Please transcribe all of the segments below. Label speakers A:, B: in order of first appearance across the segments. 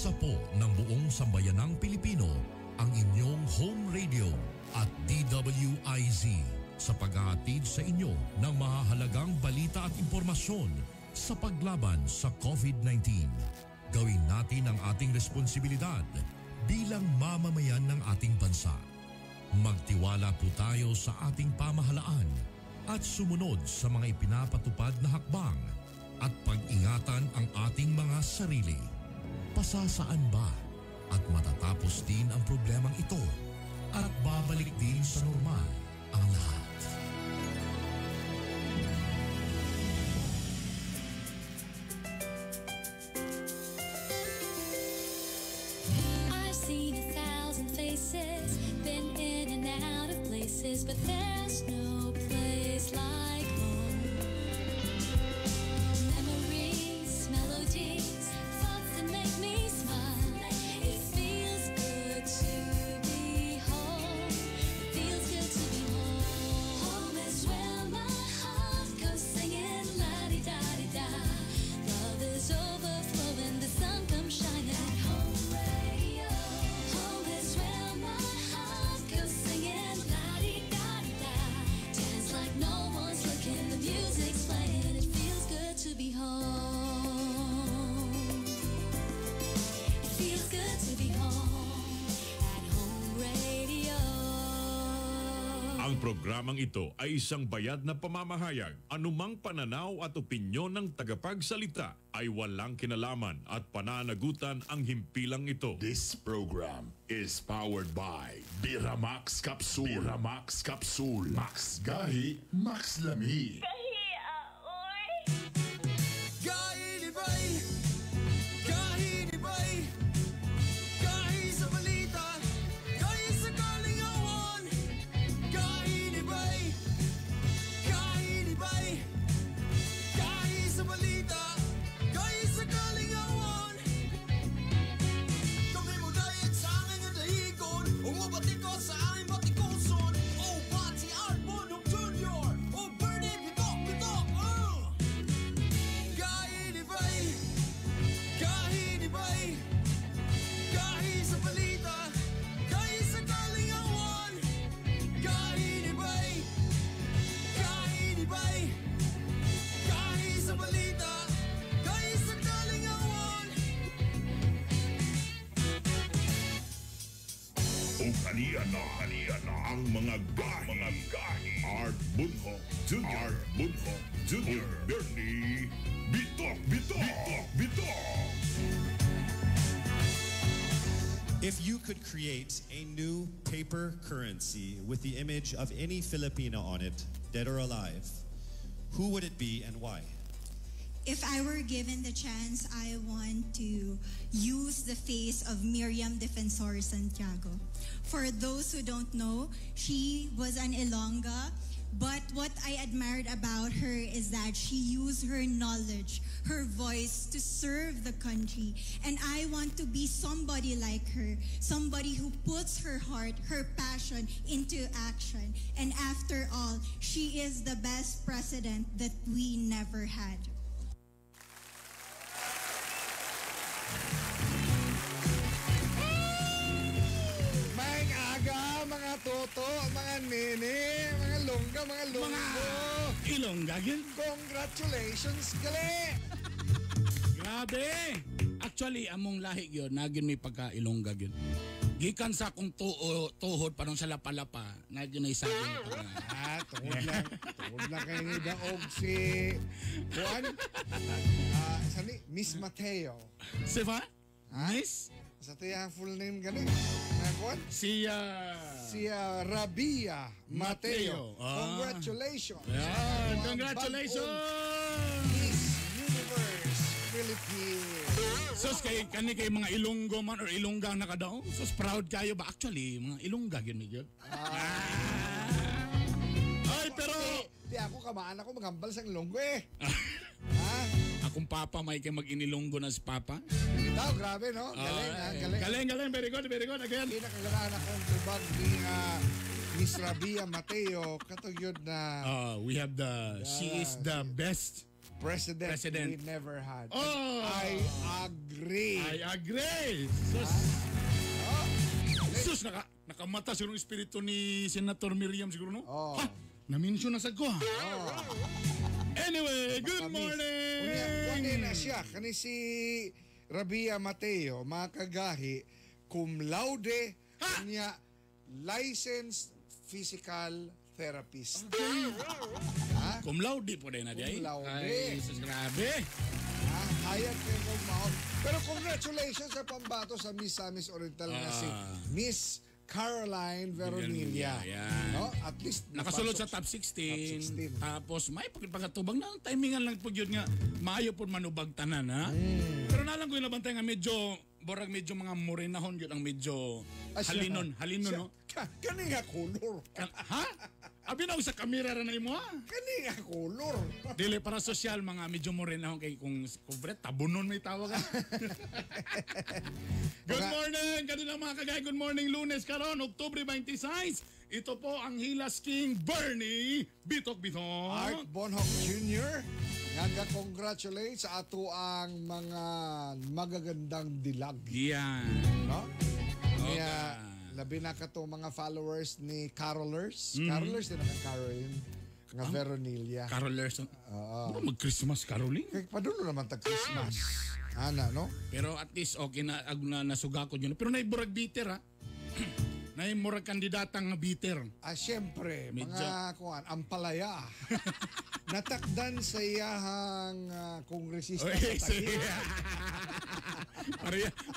A: Kaisa po ng buong sambayanang Pilipino ang inyong home radio at DWIZ sa paghahatid sa inyo ng mahahalagang balita at impormasyon sa paglaban sa COVID-19. Gawin natin ang ating responsibilidad bilang mamamayan ng ating bansa. Magtiwala po tayo sa ating pamahalaan at sumunod sa mga ipinapatupad na hakbang at pag-ingatan ang ating mga sarili. Pasasaan ba at matatapos din ang problemang ito at babalik din sa normal ang lahat.
B: I've seen 1,000 faces, been in and out of places, but there's no place like home. Memories, melodies, thoughts that make me smile. It feels good to be home. It feels good to be home. Home is where my heart goes singing la-di-da-di-da. Love is overflowing, the sun comes shining. Home radio. Home is where my heart goes singing la-di-da-di-da. Dance like no one's looking, the music's playing. It feels good to be home. It feels good to be home at Home Radio.
C: Ang programang ito ay isang bayad na pamamahayag. Anumang pananaw at opinyon ng tagapagsalita ay walang kinalaman at pananagutan ang himpilang ito.
D: This program is powered by Biramax Capsule. Biramax Capsule. Max Gahi, Max Lami.
E: Gahi ni Bay, gahi ni Bay, gahi sa balita, gahi sa kalingawan. Gahi ni Bay, gahi ni Bay, gahi sa balita, gahi sa kalingawan. Kami mo dayat sa angin nga dahigon, umabati ko sa aming batikuson. Oh, Bati Art Bonong Jr., oh, Bernie Bitok Bitok, oh! Gahi ni Bay, gahi ni Bay, gahi sa balita, gahi sa kalingawan. Gahi ni Bay, gahi ni Bay, gahi sa balita, gahi sa kalingawan.
D: Ug aniya na ang mga gahi. Art Bunho Jr. Art Bunho Jr. Bernie Bitok Bitok Bitok Bitok.
F: If you could create a new paper currency with the image of any Filipino on it, dead or alive, who would it be and why?
G: If I were given the chance, I want to use the face of Miriam Defensor Santiago. For those who don't know, she was an Ilongga, but what I admired about her is that she used her knowledge, her voice to serve the country. And I want to be somebody like her, somebody who puts her heart, her passion into action. And after all, she is the best president that we never had.
H: Maing aga, mga toto, mga nene, mga longga, mga longgo.
I: Mga ilongga, yun.
H: Congratulations, gali!
I: Grabe! Actually, among lahi yun, nagyun may pagka-ilongga yun. Gikan sa akong tuhod, parang sa lapa-lapa, nagyun ay saging pa.
H: Ah, tungod lang kayo ni Daog si Juan. Sani, Miss Mateo.
I: Si ba? Miss?
H: Sa tiya full name gani. Juan?
I: Si
H: Rabia Mateo.
I: Mateo. Ah.
H: Congratulations.
I: Yan, congratulations.
H: Miss Universe Philippines.
I: Sus, kay kani kay mga Ilonggo man or Ilongga ang nakadaong. Sus, proud kayo ba? Actually, mga Ilongga yun yun. Ay, pero
H: Di ako kamaan ako maghambal sa Ilonggo eh.
I: Ha? Akong papa may kay mag-inilonggo na si papa.
H: Itaw, grabe no? Galing ha, galing.
I: Galing, galing. Very good, very good. Again.
H: Pinakagaraan akong tubag ni Miss Rabia Mateo, katog yun na
I: We have the, she is the best
H: president,
I: President.
H: we never had.
I: Oh!
H: I agree.
I: I agree. Sus. Sus, nakamata siguro ang espiritu ni Senator Miriam siguro, no?
H: Oh.
I: Ha? Na-mention na sad ko, ha? Anyway, good
H: Makamis.
I: morning!
H: Unya, kunin na siya. Kani si Rabia Mateo, mga kagahi, cum laude, unya, licensed physical therapist. Ha?
I: Cum laude po din na di ay.
H: Cum laude.
I: Ay, sus, grabe.
H: Ha? Hayag kayo kung mao. Pero congratulations sa pambato sa Miss Misamis Oriental na si Miss Caroline Veronilla.
I: Yan.
H: No? At least
I: Nakasulod sa
H: napasok
I: top 16.
H: Top 16.
I: Tapos may pagkatubang na timingan lang po yun nga maayo po manubag tanan ha. Pero nalang ko yung nabantay nga medyo borag medyo mga morenahon yun ang medyo
H: Ay, siya.
I: halinon, halinon
H: Siya.
I: no.
H: Kani nga color.
I: Ha? Abi na ako sa kamera ra na imo ha.
H: Kani nga color.
I: Dili para social mga medyo morenahon kay kung kubre tabunon may tawag ha. Good morning kanila mga kagay. Good morning Lunes karon Oktubre 26. Ito po ang Hilas King Bernie Bitok Bitok.
H: Art Bonhoc Jr. Nga congratulate sa ato ang mga magagandang dilag.
I: Yan.
H: No?
I: Okay.
H: Kaya labi na kato mga followers ni Carolers. Carolers din ang Caroline. Nga Veronilla.
I: Carolers. Oo. Mag-Christmas caroling.
H: Kay padulo naman tag Christmas. Ana, no?
I: Pero at least okay na ag na nasuga ko yun. Pero naay murag bitter ha. Naay murag kandidata nga bitter.
H: Ah, syempre,
I: Medyo-
H: mga kuan, ampalaya. Natakdan sa iyahang kongresista
I: Oy,
H: sa Taguig.
I: sige.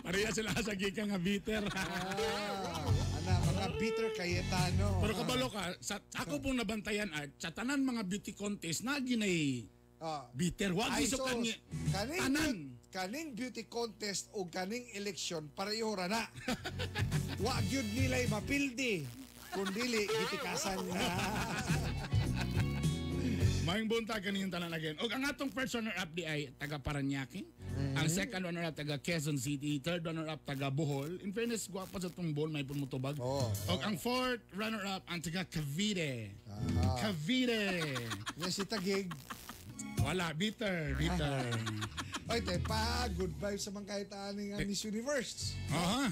I: Pareha sila sa gikan nga bitter.
H: Ah, ana, mga bitter Cayetano.
I: Pero kabalo ka, sa, ako pong nabantayan art, sa tanan mga beauty contest, na ginay bitter. Wag
H: Ay,
I: iso
H: so,
I: kanya.
H: kaning,
I: Tanan.
H: Kaning beauty contest o kaning election, pareho ra na. Wa gyud nila'y mapildi. Kung dili, gitikasan na.
I: Maayong buntag kaniyong tanan again. Og ang atong first runner up di ay taga Paranaque. Ang second runner up taga Quezon City, third runner up taga Bohol. In fairness, gwapa sa tong Bohol, may pumutubag.
H: Oh,
I: Og ang fourth runner up ang taga Cavite. Cavite.
H: Yan si Taguig.
I: Wala, bitter, bitter.
H: Oy, te pa, good vibes sa mga kahit ani nga Miss Universe.
I: Aha.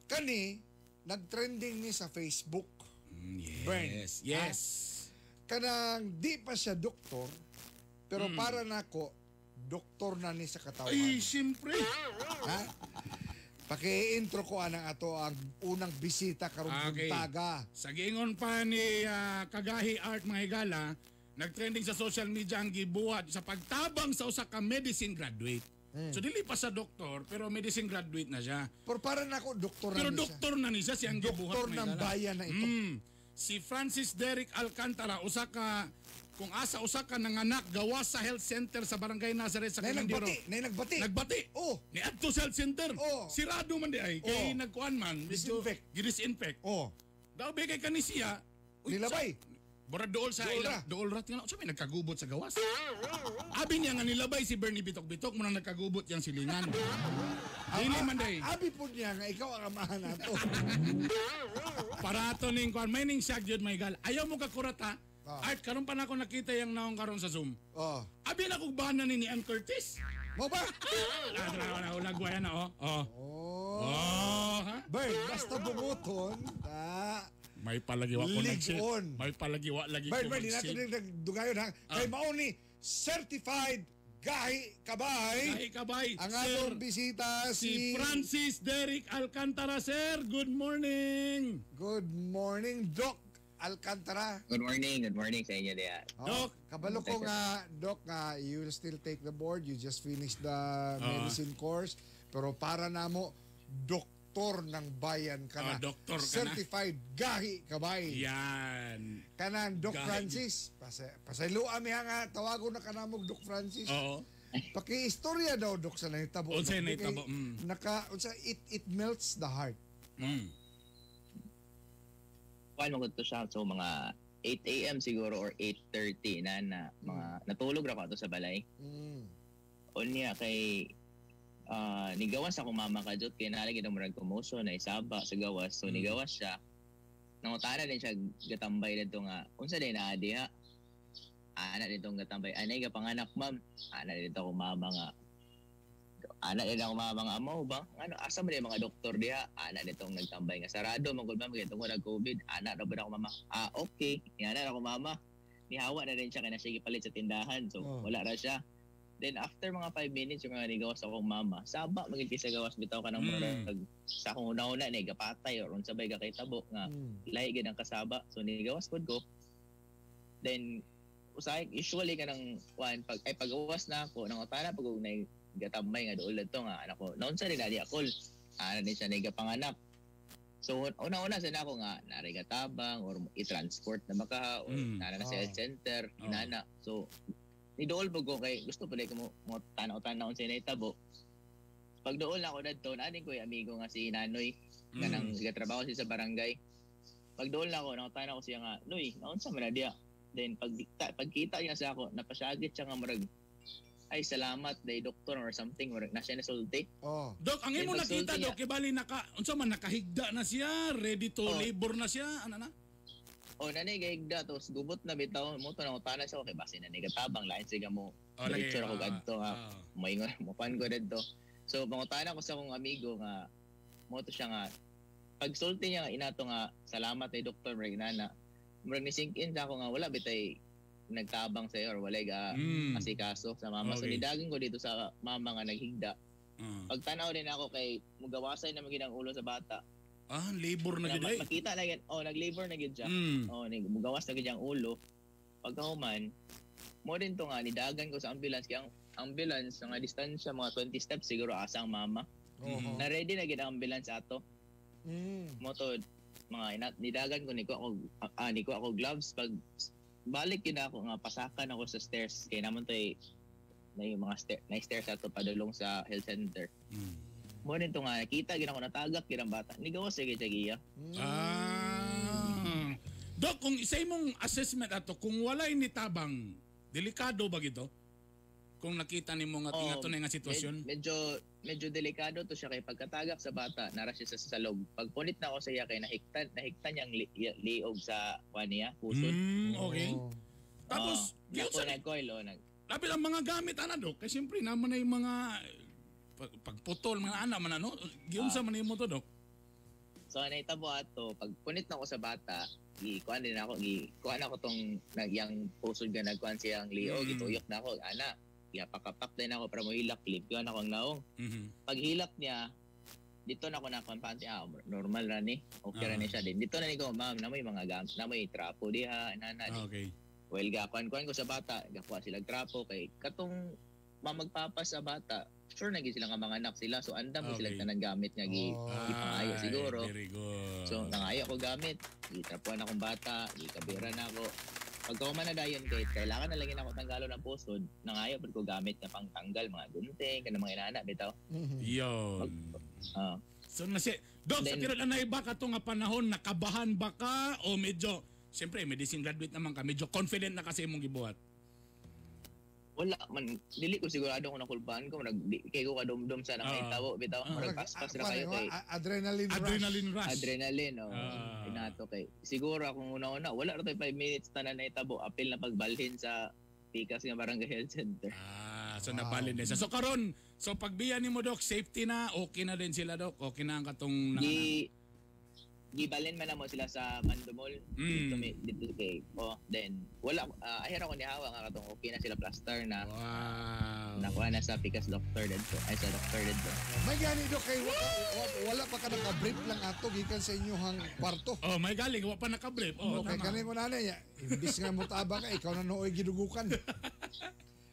H: Kani, nagtrending ni sa Facebook. Bern.
I: Yes, yes.
H: Kanang di pa siya doktor, pero para nako, doktor na ni sa katawan.
I: Ay, siyempre.
H: Ha? Paki-intro ko anang ato ang unang bisita karong
I: Okay.
H: buntaga.
I: Sa giingon pa ni Kagahi Art mga higala, nagtrending sa social media ang gibuhat sa pagtabang sa usa ka medicine graduate. So dili pa sa doktor pero medicine graduate na siya.
H: Pero para nako doktor na
I: Pero
H: ni siya.
I: doktor na ni siya siyang gibuhat.
H: Doktor
I: mga
H: ng
I: higala.
H: bayan na ito.
I: Si Francis Derek Alcantara usa ka kung asa usa ka nanganak gawas sa health center sa Barangay Nazareth sa
H: Nay
I: Quirandero.
H: nagbati, nay nagbati.
I: Nagbati.
H: Oh.
I: Niadto sa health center.
H: Oh.
I: Sirado man di ay kay
H: Oh.
I: nagkuan man medyo
H: Disinfect.
I: Gi-disinfect.
H: Oh.
I: Daw ba kay kani siya? Uy,
H: Nilabay.
I: Bora dool sa
H: Dool
I: ilang
H: ra.
I: dool ra tingnan unsa may nagkagubot sa gawas. Abi niya nga nilabay si Bernie Bitok-Bitok mo nang nagkagubot yang silingan. Dili man day.
H: Abi po niya nga ikaw ang amahan nato.
I: Para ato ning kuan may ning siya gyud may gal. Ayaw mo kakurat ha.
H: Ah.
I: Art karon pa na ako nakita yang naong karon sa Zoom.
H: Oh.
I: Abi na kog bana ni Ann Curtis.
H: Mo ba?
I: Ah, na na ulagwayan na oh. Oh.
H: Oh.
I: Oh, ha?
H: Bern, basta bumuton. Ah.
I: May palagi wa ko nag-share.
H: Ligon.
I: May palagi wa lagi
H: Bern,
I: ko
H: Bern, di natin
I: mag-share.
H: nagdugayon ha. Kay mao ni certified gahi kabay.
I: Gahi kabay.
H: Ang
I: Sir,
H: atong bisita
I: si
H: si
I: Francis Derek Alcantara, sir. Good morning.
H: Good morning, Doc Alcantara.
J: Good morning sa inyo diya.
H: Oh,
I: Doc.
H: Kabalo ko nga, Doc, nga you will still take the board. You just finished the medicine course. Pero para namo, doktor ng bayan ka na.
I: Ah, doktor ka na.
H: Certified gahi kabay.
I: Yan.
H: Kanang Doc
I: Gahi.
H: Francis. Pasayloa mi nga, tawagon na kanamog Doc Francis.
I: Oo.
H: Paki-istorya daw, Doc, sa nahitabo.
I: Unsay
H: Doc.
I: nahitabo,
H: Kay
I: mm.
H: Unsa, it melts the heart.
J: Kuan mo to siya so mga 8 a.m. siguro or 8:30 na na mga natulog ra ko ato sa balay. Unya kay nigawas ako mama ka jud kay nalagi na murag commotion na isaba sa gawas. So nigawas siya. Nangutana din siya gatambay didto nga unsa day naa diha. Ana dito nga tambay. Anay ka panganak, ma'am. Ana dito ako mama nga. Ana dito ako mama nga amaw ba? Ano asa man yung mga doktor diha? Ana dito ang nagtambay nga sarado man gud ma'am kay tungod ang COVID. Ana ra ba ako mama? Ah, okay. Ana ra ako mama. Nihawa na rin siya kay na siya gipalit sa tindahan. So wala ra siya. Then after mga 5 minutes yung mga nigawas akong mama, saba magid kay sa gawas bitaw ka ng murag sa akong una-una ni gapatay or unsa bay gakitabo nga lahi gid ang kasaba. So nigawas pud ko. Then usahay usually kanang kuan pag ay pagawas na ako nangutana pag og nay gatambay nga duol to nga anak ko. Naunsa din ali akol. Ana din siya nagapanganak. So una-una sa nako nga nari gatabang or i-transport na makaha or nana na sa health center inana. So nidool po ko kay gusto pala ko mo tanaw-tanaw sa nahitabo. Pag dool na ako dadto, naanin ko yung amigo nga si Nanoy kanang gatrabaho siya sa barangay. Pag dool na ako, nakatanaw ko siya nga, "Noy, naunsa man na diya?" Then pagkita niya sa ako, napasyagit siya nga murag, "Ay, salamat day doktor" or something, murag na siya nasulti.
H: Oh.
I: Dok, ang imo nakita dok, kay bali naka unsa man nakahigda na siya, ready to labor na siya, ana na?
J: Oh, nanay gahigda tos gubot na bitaw mo to nangutana siya okay base nanay gatabang lain siga mo. Picture ako gadto nga moingon mo pan ko dadto. So pangutana ko sa akong amigo nga mo to siya nga pagsulti niya nga inato nga salamat ay Doktor Regnana. Murag ni sink in sa ako nga wala bitay nagtabang sa iyo or walay ga asikaso sa mama. So nidagan ko dito sa mama nga naghigda. Pagtanaw din ako kay mugawasay na magid ang ulo sa bata.
I: Ah, labor na gid ay.
J: Makita na gid. Oh, nag-labor na gid siya. Oh, mugawas na gid ang ulo. Pagkahuman, mo din to nga nidagan ko sa ambulance kay ang ambulance nga distansya mga 20 steps siguro asa ang mama. Na ready na gid ang ambulance ato. Mo to mga nidagan ko niko ako niko ako gloves pag balik gid ako nga pasakan ako sa stairs kay naman toy na yung mga na stairs ato padulong sa health center. Mo din to nga nakita gid ako natagak gid ang bata. Nigawas sige siya.
I: Ah. Dok, kung isa imong assessment ato kung walay nitabang, delikado ba gito? Kung nakita nimo nga tingato na nga sitwasyon?
J: Medyo delikado to siya kay pagkatagak sa bata, nara siya sa salog. Pagpunit na ako sa iya kay nahiktan niyang liog sa kuan niya, pusod.
I: Okay. Tapos, lapit ang mga gamit ana dok, kay siyempre naman na yung mga pagputol mga ana man ano, giunsa man nimo to dok?
J: So nahitabo ato, pagpunit na ako sa bata, gikuan din ako, gikuan ako tong nagyang pusod nga nagkuan siyang liog, gituyok na ako, ana, gipakapak din ako para mohilak, limpyo na ako ang naong. Paghilak niya, dito na ako nakuan pa, normal ra ni. Okay ra ni siya din. Dito na ni ko, ma'am, namoy mga gamit, namoy trapo diha, ana.
I: Okay.
J: Well, gakuan-kuan ko sa bata, gakuha sila trapo kay katong mamagpapa sa bata, sure na gid sila nga mga anak sila. So andam ko sila tanan gamit nga gipangayo siguro.
I: Very good.
J: So nangayo ko gamit, gitrapuan akong bata, gikabira na ako. Pagka man na dayon kay kailangan na lang ako tanggalon ang pusod, nangayo pud ko gamit nga pangtanggal mga gunting kanang mga inana bitaw.
I: Yon. So na si Dok, sa tiron anay ba kato nga panahon nakabahan ba ka o medyo siyempre medicine graduate naman ka, medyo confident na kasi imong gibuhat?
J: Wala man, dili ko sigurado kung nakulbahan ko, kay ko kadumdum sa nakahitabo bitaw, murag paspas ra kayo kay
H: adrenaline rush.
J: Adrenaline, oh. Inato kay siguro akong una-una wala ra tay 5 minutes tanan nahitabo, apil na pagbalhin sa Pikas nga Barangay Health Center.
I: So nabalhin din siya. So karon, so pagbiya nimo dok, safety na, okay na din sila dok. Okay na ang katong
J: gibalin man namo sila sa Mandumol dito dito kay then wala ahira ko nihawa nga katong okay na sila plaster na.
I: Wow.
J: Nakuha na sa Pikas doctor didto ay sa doctor didto.
H: May gani do kay wala pa ka naka-brief lang ato gikan sa inyong kwarto.
I: Oh, may galing wa pa naka-brief. Oh,
H: okay,
I: tama.
H: Kani mo nanay, imbis nga mo tabang ka ikaw na nooy gidugukan.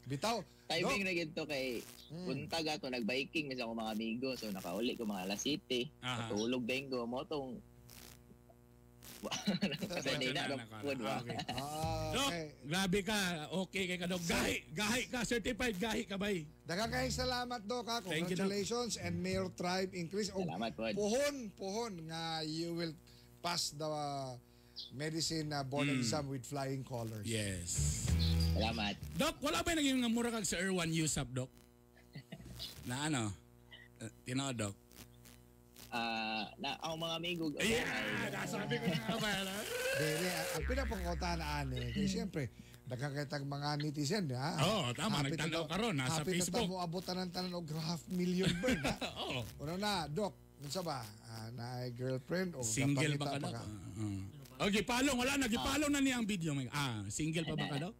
H: Bitaw.
J: Timing na gid to kay buntag ato nagbiking mis ako mga amigo so nakauli ko mga alas 7. Natulog din ko mo tong kasi na
I: okay. Dok, grabe ka. Okay kay ka dok. Gahi ka, certified gahi ka bay.
H: Daghang kayong salamat dok ha. Congratulations and may your tribe increase.
J: Salamat po.
H: Puhon nga you will pass the medicine board exam with flying colors.
I: Yes.
J: Salamat.
I: Dok, wala ba naging mura kag sa Erwan Yusap, Dok? Na ano? Tinood, Dok?
J: Na ang mga amigo.
I: Yeah, nasabi ko na ba.
H: Dili, ang pinapangkutan ani kay siyempre Daghan kay tag mga netizen, ha?
I: Oo, tama.
H: Happy
I: Nagtanaw
H: ta-
I: karon, nasa
H: happy
I: Facebook.
H: Na ta mo abutan ng tanan og 500,000 bird, ha?
I: Oo.
H: Una na, Doc, unsa ba? Ah, naay girlfriend o
I: Single ba
H: gapangita
I: ka,
H: pa
I: Doc? Oh, gipalong. Wala na. Gipalong na niya ang video. Single pa ba ka, Doc?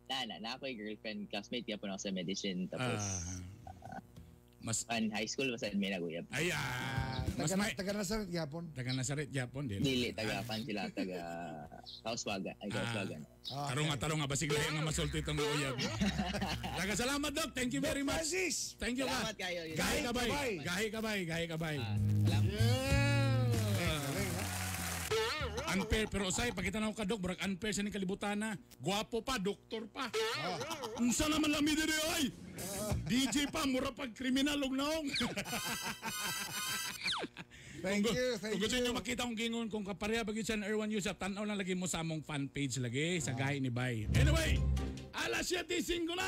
J: Na ako'y girlfriend, classmate gyapon ako sa medicine tapos
I: mas
J: high school basta may naguyab.
I: Ayan. Mas
H: Taga,
I: may
H: taga Nazaret gyapon.
I: Taga Nazaret gyapon din.
J: Dili taga pan sila taga Kauswagan, ay Kauswagan.
I: Tarong nga, tarong nga. Basig lahi nga masulti itong uyab. Taga salamat, Doc. Thank you very much.
H: Francis!
I: Thank you ka.
J: Salamat kayo.
I: Gahi ka bay.
H: Bye.
I: Gahi ka bay. Gahi ka bay.
J: Salamat.
I: Yeah. Unfair pero usay pagkita na ako ka Dok, murag unfair sa ning kalibutan na. Gwapo pa, doktor pa. Unsa naman lami diri oy? DJ pa mura pag kriminal og naong.
H: Thank you, thank
I: Kung gusto
H: you.
I: niyo makita akong gingon kung kapareha ba gyud siya ni Erwan Yusuf, tan-aw lang lagi mo sa among fan page lagi sa Gahi ni Bay. Anyway, alas 7:05 na.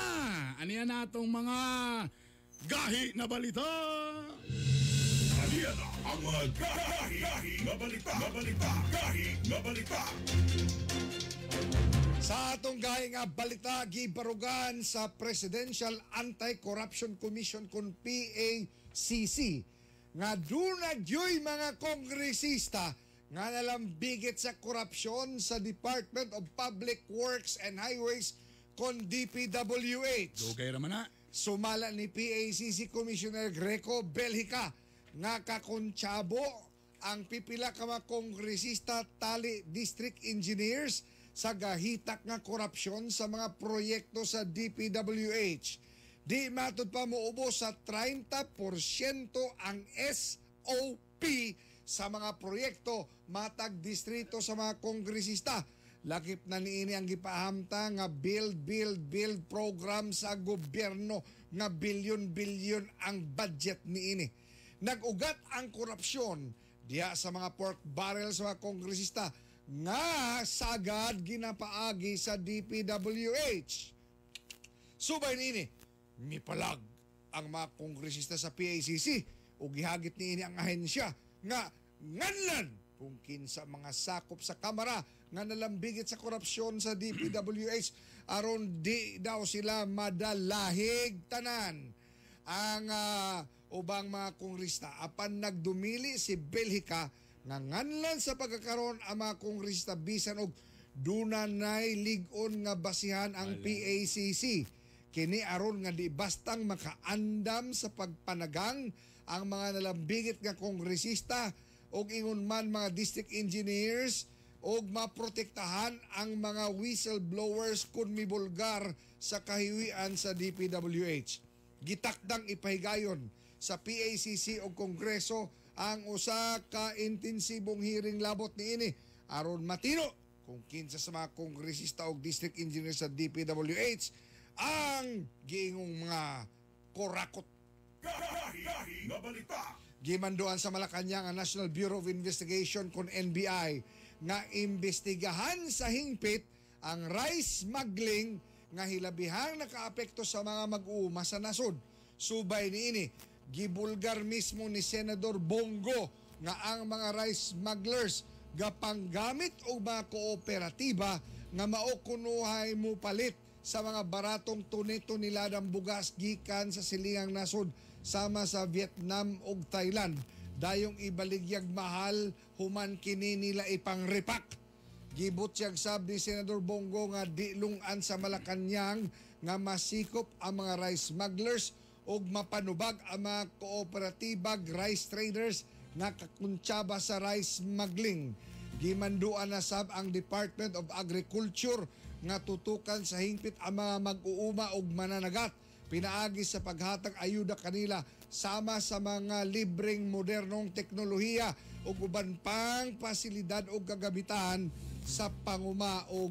I: Aniya na atong mga gahi na balita.
D: Aniya na ang mga gahi, gahi nga balita, nga balita, gahi nga balita.
H: Sa atong gahi nga balita gibarugan sa Presidential Anti-Corruption Commission kon PACC nga duna gyoy mga kongresista nga nalambigit sa korupsyon sa Department of Public Works and Highways kon DPWH.
I: Dugay ra man na.
H: Sumala ni PACC Commissioner Greco Belgica nga kakontsabo ang pipila ka mga kongresista tali district engineers sa gahitak nga korupsyon sa mga proyekto sa DPWH. Di matud pa moubos sa 30% ang SOP sa mga proyekto matag distrito sa mga kongresista. Lakip na niini ang gipahamta nga build, build, build program sa gobyerno nga bilyon-bilyon ang budget niini. Nag-ugat ang korupsyon diha sa mga pork barrel sa mga kongresista nga sagad ginapaagi sa DPWH. Subay niini, mipalag ang mga kongresista sa PACC ug gihagit niini ang ahensya nga nganlan kung kinsa mga sakop sa kamara nga nalambigit sa korupsyon sa DPWH aron di daw sila madalahig tanan ang ubang mga kongresista apan nagdumili si Belhika nga nganlan sa pagkakaroon ang mga kongresista bisan og dunanay lig-on nga basihan ang PACC kini aron nga di bastang makaandam sa pagpanagang ang mga nalambigit nga kongresista og ingon man mga district engineers og maprotektahan ang mga whistleblowers kun mibulgar sa kahiwian sa DPWH. Gitakdang ipahigayon sa PACC o Kongreso ang usa ka intensibong hearing labot niini aron matino kung kinsa sa mga kongresista o district engineer sa DPWH ang giingong mga korakot.
D: Gahi, gahi nga balita.
H: Gimanduan sa Malacañang ang National Bureau of Investigation kon NBI nga imbestigahan sa hingpit ang rice smuggling nga hilabihang nakaapekto sa mga mag-uuma sa nasod. Subay niini, gibulgar mismo ni Senador Bongo nga ang mga rice smugglers gapanggamit og mga kooperatiba nga mao kunuhay mo palit sa mga baratong tunay-tuniladang bugas gikan sa silingang nasod sama sa Vietnam ug Thailand. Dayong ibaligyag mahal human kini nila ipangripak. Gibutyag sab ni Senador Bongo nga di lungan sa Malacañang nga masikop ang mga rice smugglers ug mapanubag ang mga kooperatibag rice traders nga kakuntsaba sa rice smuggling. Gimanduan na sab ang Department of Agriculture nga tutukan sa hingpit ang mga mag-uuma ug mananagat pinaagi sa paghatag ayuda kanila sama sa mga libreng modernong teknolohiya ug uban pang pasilidad ug kagamitan sa panguma ug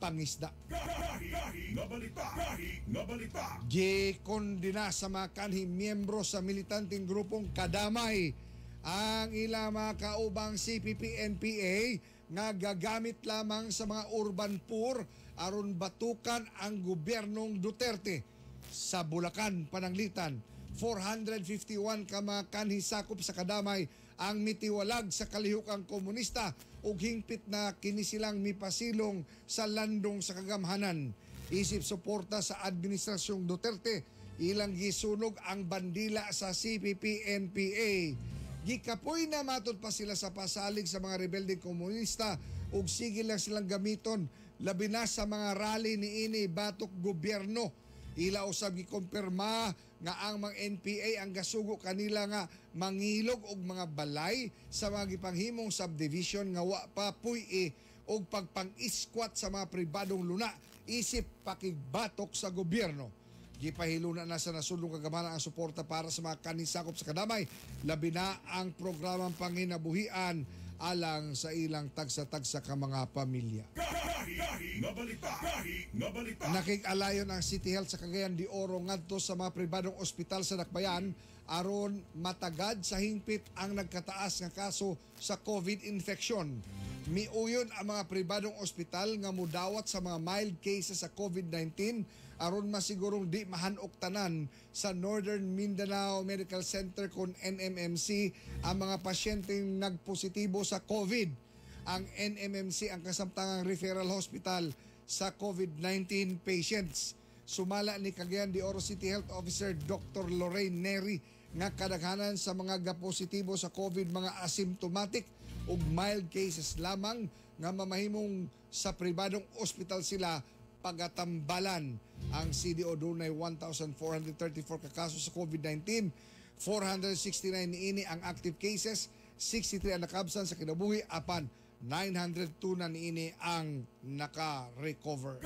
H: pangisda.
D: Gahi, gahi nga balita. Gahi nga balita.
H: Gikondena sa mga kanhi miyembro sa militanteng grupong Kadamay ang ilang mga kaubang CPP-NPA nga gagamit lamang sa mga urban poor aron batukan ang gobyernong Duterte. Sa Bulacan, Pananglitan, 451 ka mga kanhi sakop sa Kadamay ang mitiwalag sa kalihukang komunista ug hingpit na kini silang mipasilong sa landong sa kagamhanan. Isip suporta sa administrasyong Duterte, ilang gisunog ang bandila sa CPP-NPA. Gikapoy na matod pa sila sa pasalig sa mga rebeldeng komunista ug sige lang silang gamiton labi na sa mga rally niini batok gobyerno. Ila usab gikumpirma nga ang mga NPA ang gasugo kanila nga mangilog og mga balay sa mga gipanghimong subdivision nga wa pa puy-i og pagpang-iskwat sa mga pribadong luna isip pakigbatok sa gobyerno. Gipahiluna na sa nasulong kagamanan ang suporta para sa mga kanisakop sa kadamay, labi na ang programang panginabuhian alang sa ilang tagsa-tagsa ka mga pamilya. Nakig-alayon ang City Health sa Cagayan de Oro ngadto sa mga pribadong ospital sa Dakbayan aron matagad sa hingpit ang nagkataas nga kaso sa COVID infection. Miuyon ang mga pribadong ospital nga mudawat sa mga mild cases sa COVID-19 aron masigurong di mahanok tanan sa Northern Mindanao Medical Center kon NMMC ang mga pasyenteng nagpositibo sa COVID. Ang NMMC ang kasamtangang referral hospital sa COVID-19 patients. Sumala ni Cagayan de Oro City Health Officer Dr. Lorraine Neri nga kadaghanan sa mga gapositibo sa COVID mga asymptomatic ug mild cases lamang nga mamahimong sa pribadong ospital sila pagatambalan. Ang CDO dunay 1,434 ka kaso sa COVID-19, 469 niini ang active cases, 63 ang nakabsan sa kinabuhi apan 902 na niini ang naka-recover.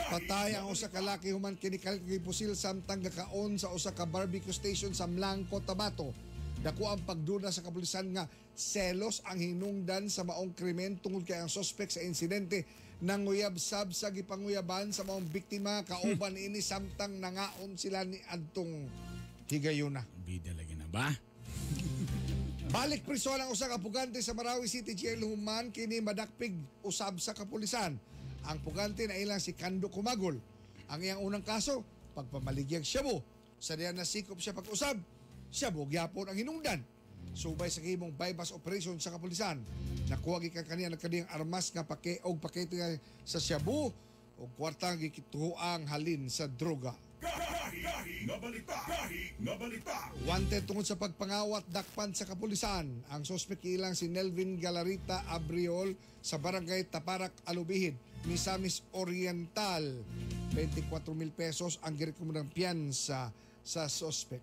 H: Patay ang usa ka laki human kini kalit gipusil samtang gakaon sa usa ka barbecue station sa Mlang, Cotabato. Dako ang pagduda sa kapulisan nga selos ang hinungdan sa maong krimen tungod kay ang sospek sa insidente nanguyab sab sa gipanguyaban sa maong biktima kauban ini samtang nangaon sila ni adtong higayuna.
I: Bida lagi na ba?
H: Balik priso ang usa ka pugante sa Marawi City Jail human kini madakpig usab sa kapulisan. Ang pugante na ilang si Kando Kumagol. Ang iyang unang kaso, pagpamaligyag shabu. Sa diyan nasikop siya pag-usab, shabu gyapon ang hinungdan. Subay sa gihimong bypass operation sa kapulisan. Nakuha gikan kaniya nagkaniyang armas nga pake og pakete nga sa shabu og kwartang gikituhoang halin sa droga. Wanted tungod sa pagpangawat dakpan sa kapulisan. Ang suspek ilang si Nelvin Galarita Abriol sa barangay Taparak, Alubihid, Misamis Oriental. 24,000 pesos ang girekomendang piyansa sa suspek.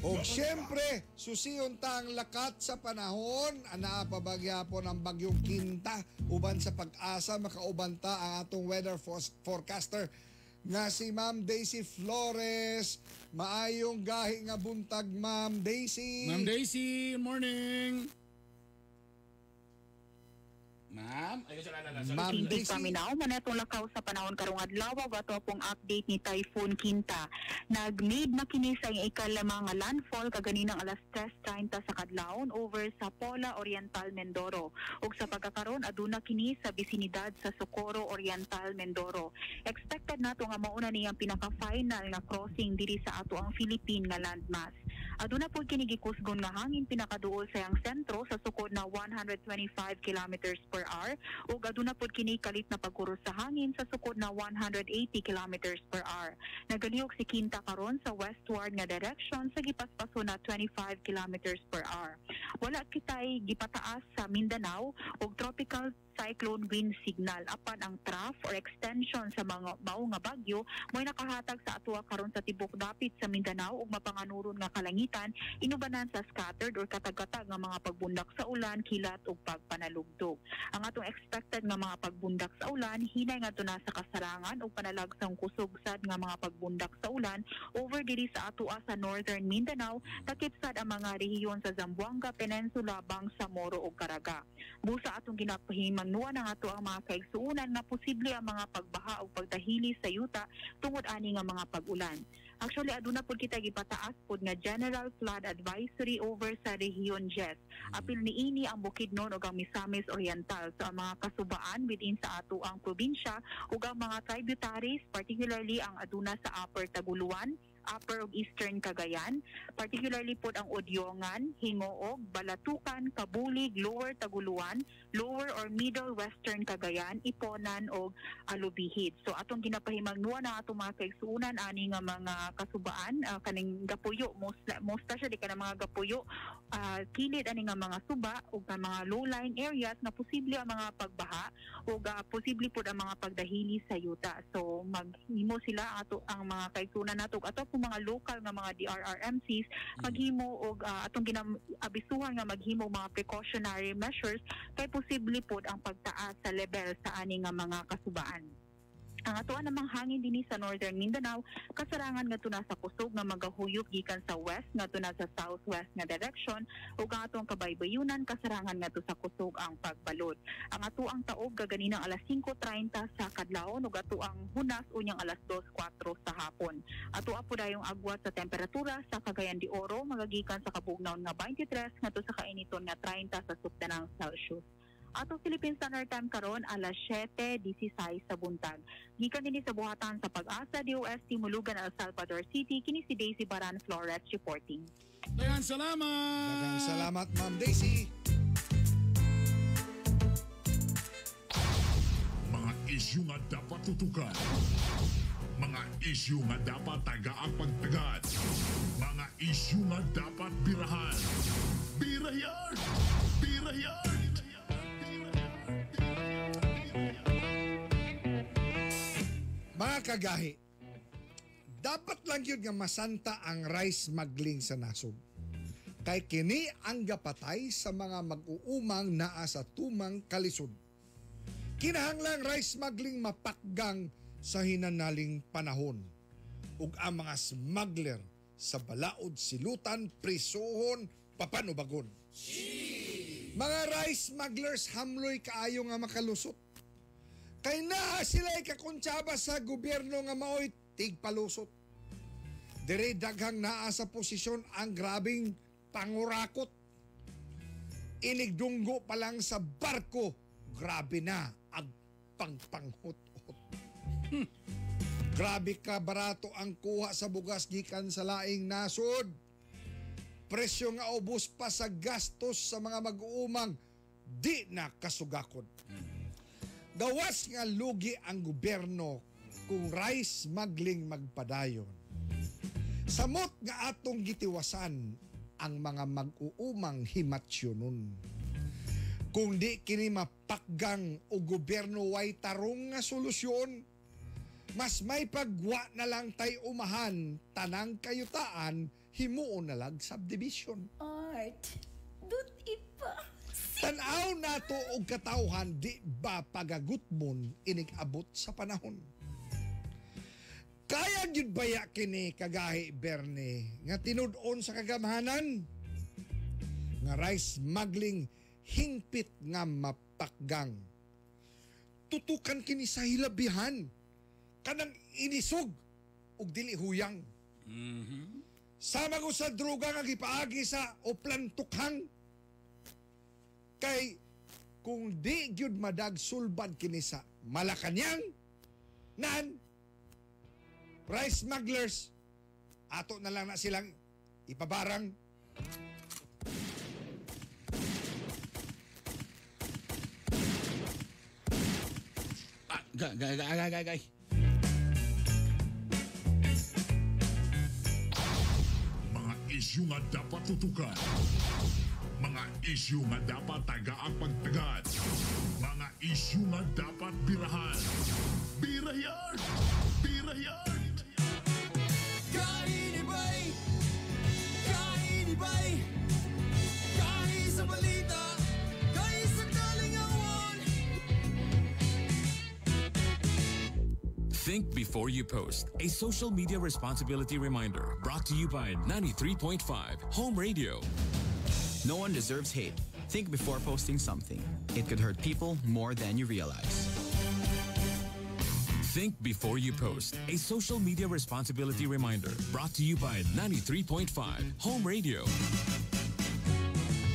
H: O siyempre, susiyon ta ang lakat sa panahon. Anaa pa ba gyapon ang bagyong Quinta uban sa pag-asa makauban ta ang atong weather forecaster nga si Ma'am Daisy Flores. Maayong gahi nga buntag, Ma'am Daisy.
I: Ma'am Daisy, morning. Ma'am, ay sorry.
H: Ma'am
K: Hindi
H: Daisy.
K: paminaw man atong lakaw sa panahon karong adlaw ato pong update ni Typhoon Quinta. Nag-made na kini sa iyang ikalama nga landfall kaganinang alas 3:30 sa kadlawon over sa Pola Oriental, Mindoro. Ug sa pagkakaron aduna kini sa bisinidad sa Socorro Oriental, Mindoro. Expected nato nga mauna niyang pinaka-final nga crossing diri sa ato ang Philippine nga landmass. Aduna pod kini gikusgon nga hangin pinakaduol sa iyang sentro sa sukod na 125 kilometers per hour ug aduna pod kini kalit na pagkuros sa hangin sa sukod na 180 kilometers per hour. Nagalihok si Quinta karon sa westward nga direction sa gipaspaso na 25 kilometers per hour. Wala kitay gipataas sa Mindanao og tropical cyclone wind signal apan ang trough or extension sa mga mao nga bagyo mo'y nakahatag sa atoa karon sa tibok dapit sa Mindanao ug mapanganuron nga kalangitan inubanan sa scattered or katag-katag nga mga pagbundak sa ulan, kilat ug pagpanalugdog. Ang atong expected nga mga pagbundak sa ulan hinay ngadto na sa kasarangan ug panalagsang kusog sad nga mga pagbundak sa ulan over diri sa atoa sa Northern Mindanao, takip sad ang mga rehiyon sa Zamboanga Peninsula, Bangsamoro ug Caraga. Busa atong ginapahimangnuan ang ato ang mga kaigsuonan nga posible ang mga pagbaha o pagdahili sa yuta tungod ani nga mga pag-ulan. Actually, aduna pud kita gipataas pud nga General Flood Advisory over sa Rehiyon Jess. Apil niini ang Bukidnon ug ang Misamis Oriental. So ang mga kasubaan within sa ato ang probinsya ug ang mga tributaries, particularly ang aduna sa Upper Taguluan, Upper ug Eastern Cagayan, particularly pod ang Odiongan, Hingoog, Balatukan, Kabulig, Lower Taguluan, Lower or Middle Western Cagayan, Iponan ug Alubihid. So atong ginapahimangnuan ang atong mga kaigsuonan ani nga mga kasubaan, kaning gapuyo, most especially kanang mga gapuyo, kilid ani nga mga suba ug nga mga low-lying areas nga posible ang mga pagbaha ug posible pud ang mga pagdahili sa yuta. So maghimo sila ato ang mga kaigsuonan nato ug ato po mga local nga mga DRRMCs maghimo og atong ginaabisuhan nga maghimo mga precautionary measures kay posible pod ang pagtaas sa level sa ani nga mga kasubaan. Ang atoa namang hangin dinhi sa Northern Mindanao, kasarangan ngadto na sa kusog nga magahuyop gikan sa west ngadto na sa southwest nga direction ug ang atong kabaybayunan kasarangan ngadto sa kusog ang pagbalod. Ang atoang taob gaganinang alas 5:30 sa kadlawon ug atoang hunas unyang alas 2:04 sa hapon. Atoa po dayong agwat sa temperatura sa Cagayan de Oro magagikan sa kabugnaon nga 23 ngadto sa kainiton nga 30 sa sukdanang Celsius. Atong Philippine Standard Time karon alas 7:16 sa buntag. Gikan dinhi sa buhatan sa Pag-asa DOST Mulugan, El Salvador City, kini si Daisy Baran Flores reporting.
I: Daghang salamat.
H: Daghang salamat, Ma'am Daisy.
D: Mga isyu nga dapat tutukan. Mga isyu nga dapat tagaang pagtagad. Mga isyu nga dapat birahan. Birayan! Birayan!
H: Mga kagahi, dapat lang yun nga masanta ang rice smuggling sa nasod. Kay kini ang gapatay sa mga mag-uumang naa sa tumang kalisod. Kinahanglang rice smuggling mapakgang sa hinanaling panahon. Ug ang mga smuggler sa balaod silutan, prisuhon, papanubagon. Mga rice smugglers hamloy kaayo nga makalusot. Kay naa sila ikakuntsaba sa gobyerno nga maoy tigpalusot. Dire daghang naa sa posisyon ang grabing pangurakot. Inigdunggo pa lang sa barko, grabe na ang pangpanghut-hut. Grabe ka barato ang kuha sa bugas gikan sa laing nasod. Presyo nga ubos pa sa gastos sa mga mag-uumang di na kasugakod. Gawas nga lugi ang gobyerno kung rice smuggling magpadayon. Samot nga atong gitiwasan ang mga mag-uumang himatsyonon. Kung di kini mapakgang o gobyerno way tarong nga solusyon, mas may pagwa na lang tay umahan, tanang kayutaan, himuon na lang subdivision.
B: Art, dut ipa.
H: Tanaw nato og katawhan di ba pagagutmon inig-abot sa panahon. Kaya gyud baya kini kagahi Berne nga tinud-on sa kagamhanan nga rice smuggling hingpit nga mapakgang. Tutukan kini sa hilabihan kanang inisog ug dili huyang. Sama ko sa droga nga gipaagi sa oplan tukhang. Kay kung di gyud madag sulbad kini sa Malacañang, nan rice smugglers ato na lang na silang ipabarang.
I: Gay.
D: Mga isyu nga dapat tutukan. Mga isyu nga dapat tagaang pagtagad. Mga isyu nga dapat birahan. Birayan! Birayan!
E: Kainibay! Kainibay! Kahi sa balita! Kahi sa kalingawan!
L: Think before you post. A social media responsibility reminder brought to you by 93.5 Home Radio.
M: No one deserves hate. Think before posting something. It could hurt people more than you realize.
L: Think before you post. A social media responsibility reminder brought to you by 93.5 Home Radio.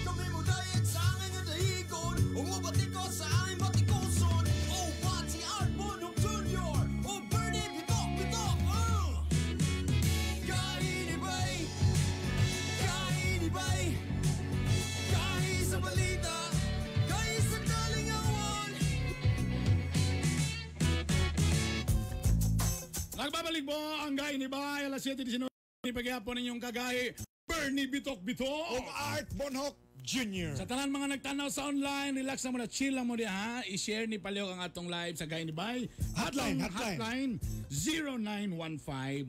E: Kami mo dayag sa angin nga dahigon, umubati ko sa aming batikuson. Oh, Pati Art Bonhoc Jr. Oh, Bernie, bitok, bitok. Kainibay!
I: Magbabalik po ang Gahi ni Bay alas 7:19 pagyapon ninyong kagahi Bernie Bitok Bitok
H: ug Art Bonhoc Jr.
I: Sa tanan mga nagtanaw sa online, relax na mo na, chill lang mo di ha. I-share ni Palihog ang atong live sa Gahi ni Bay.
H: Hotline,
I: Atong
H: hotline.
I: Hotline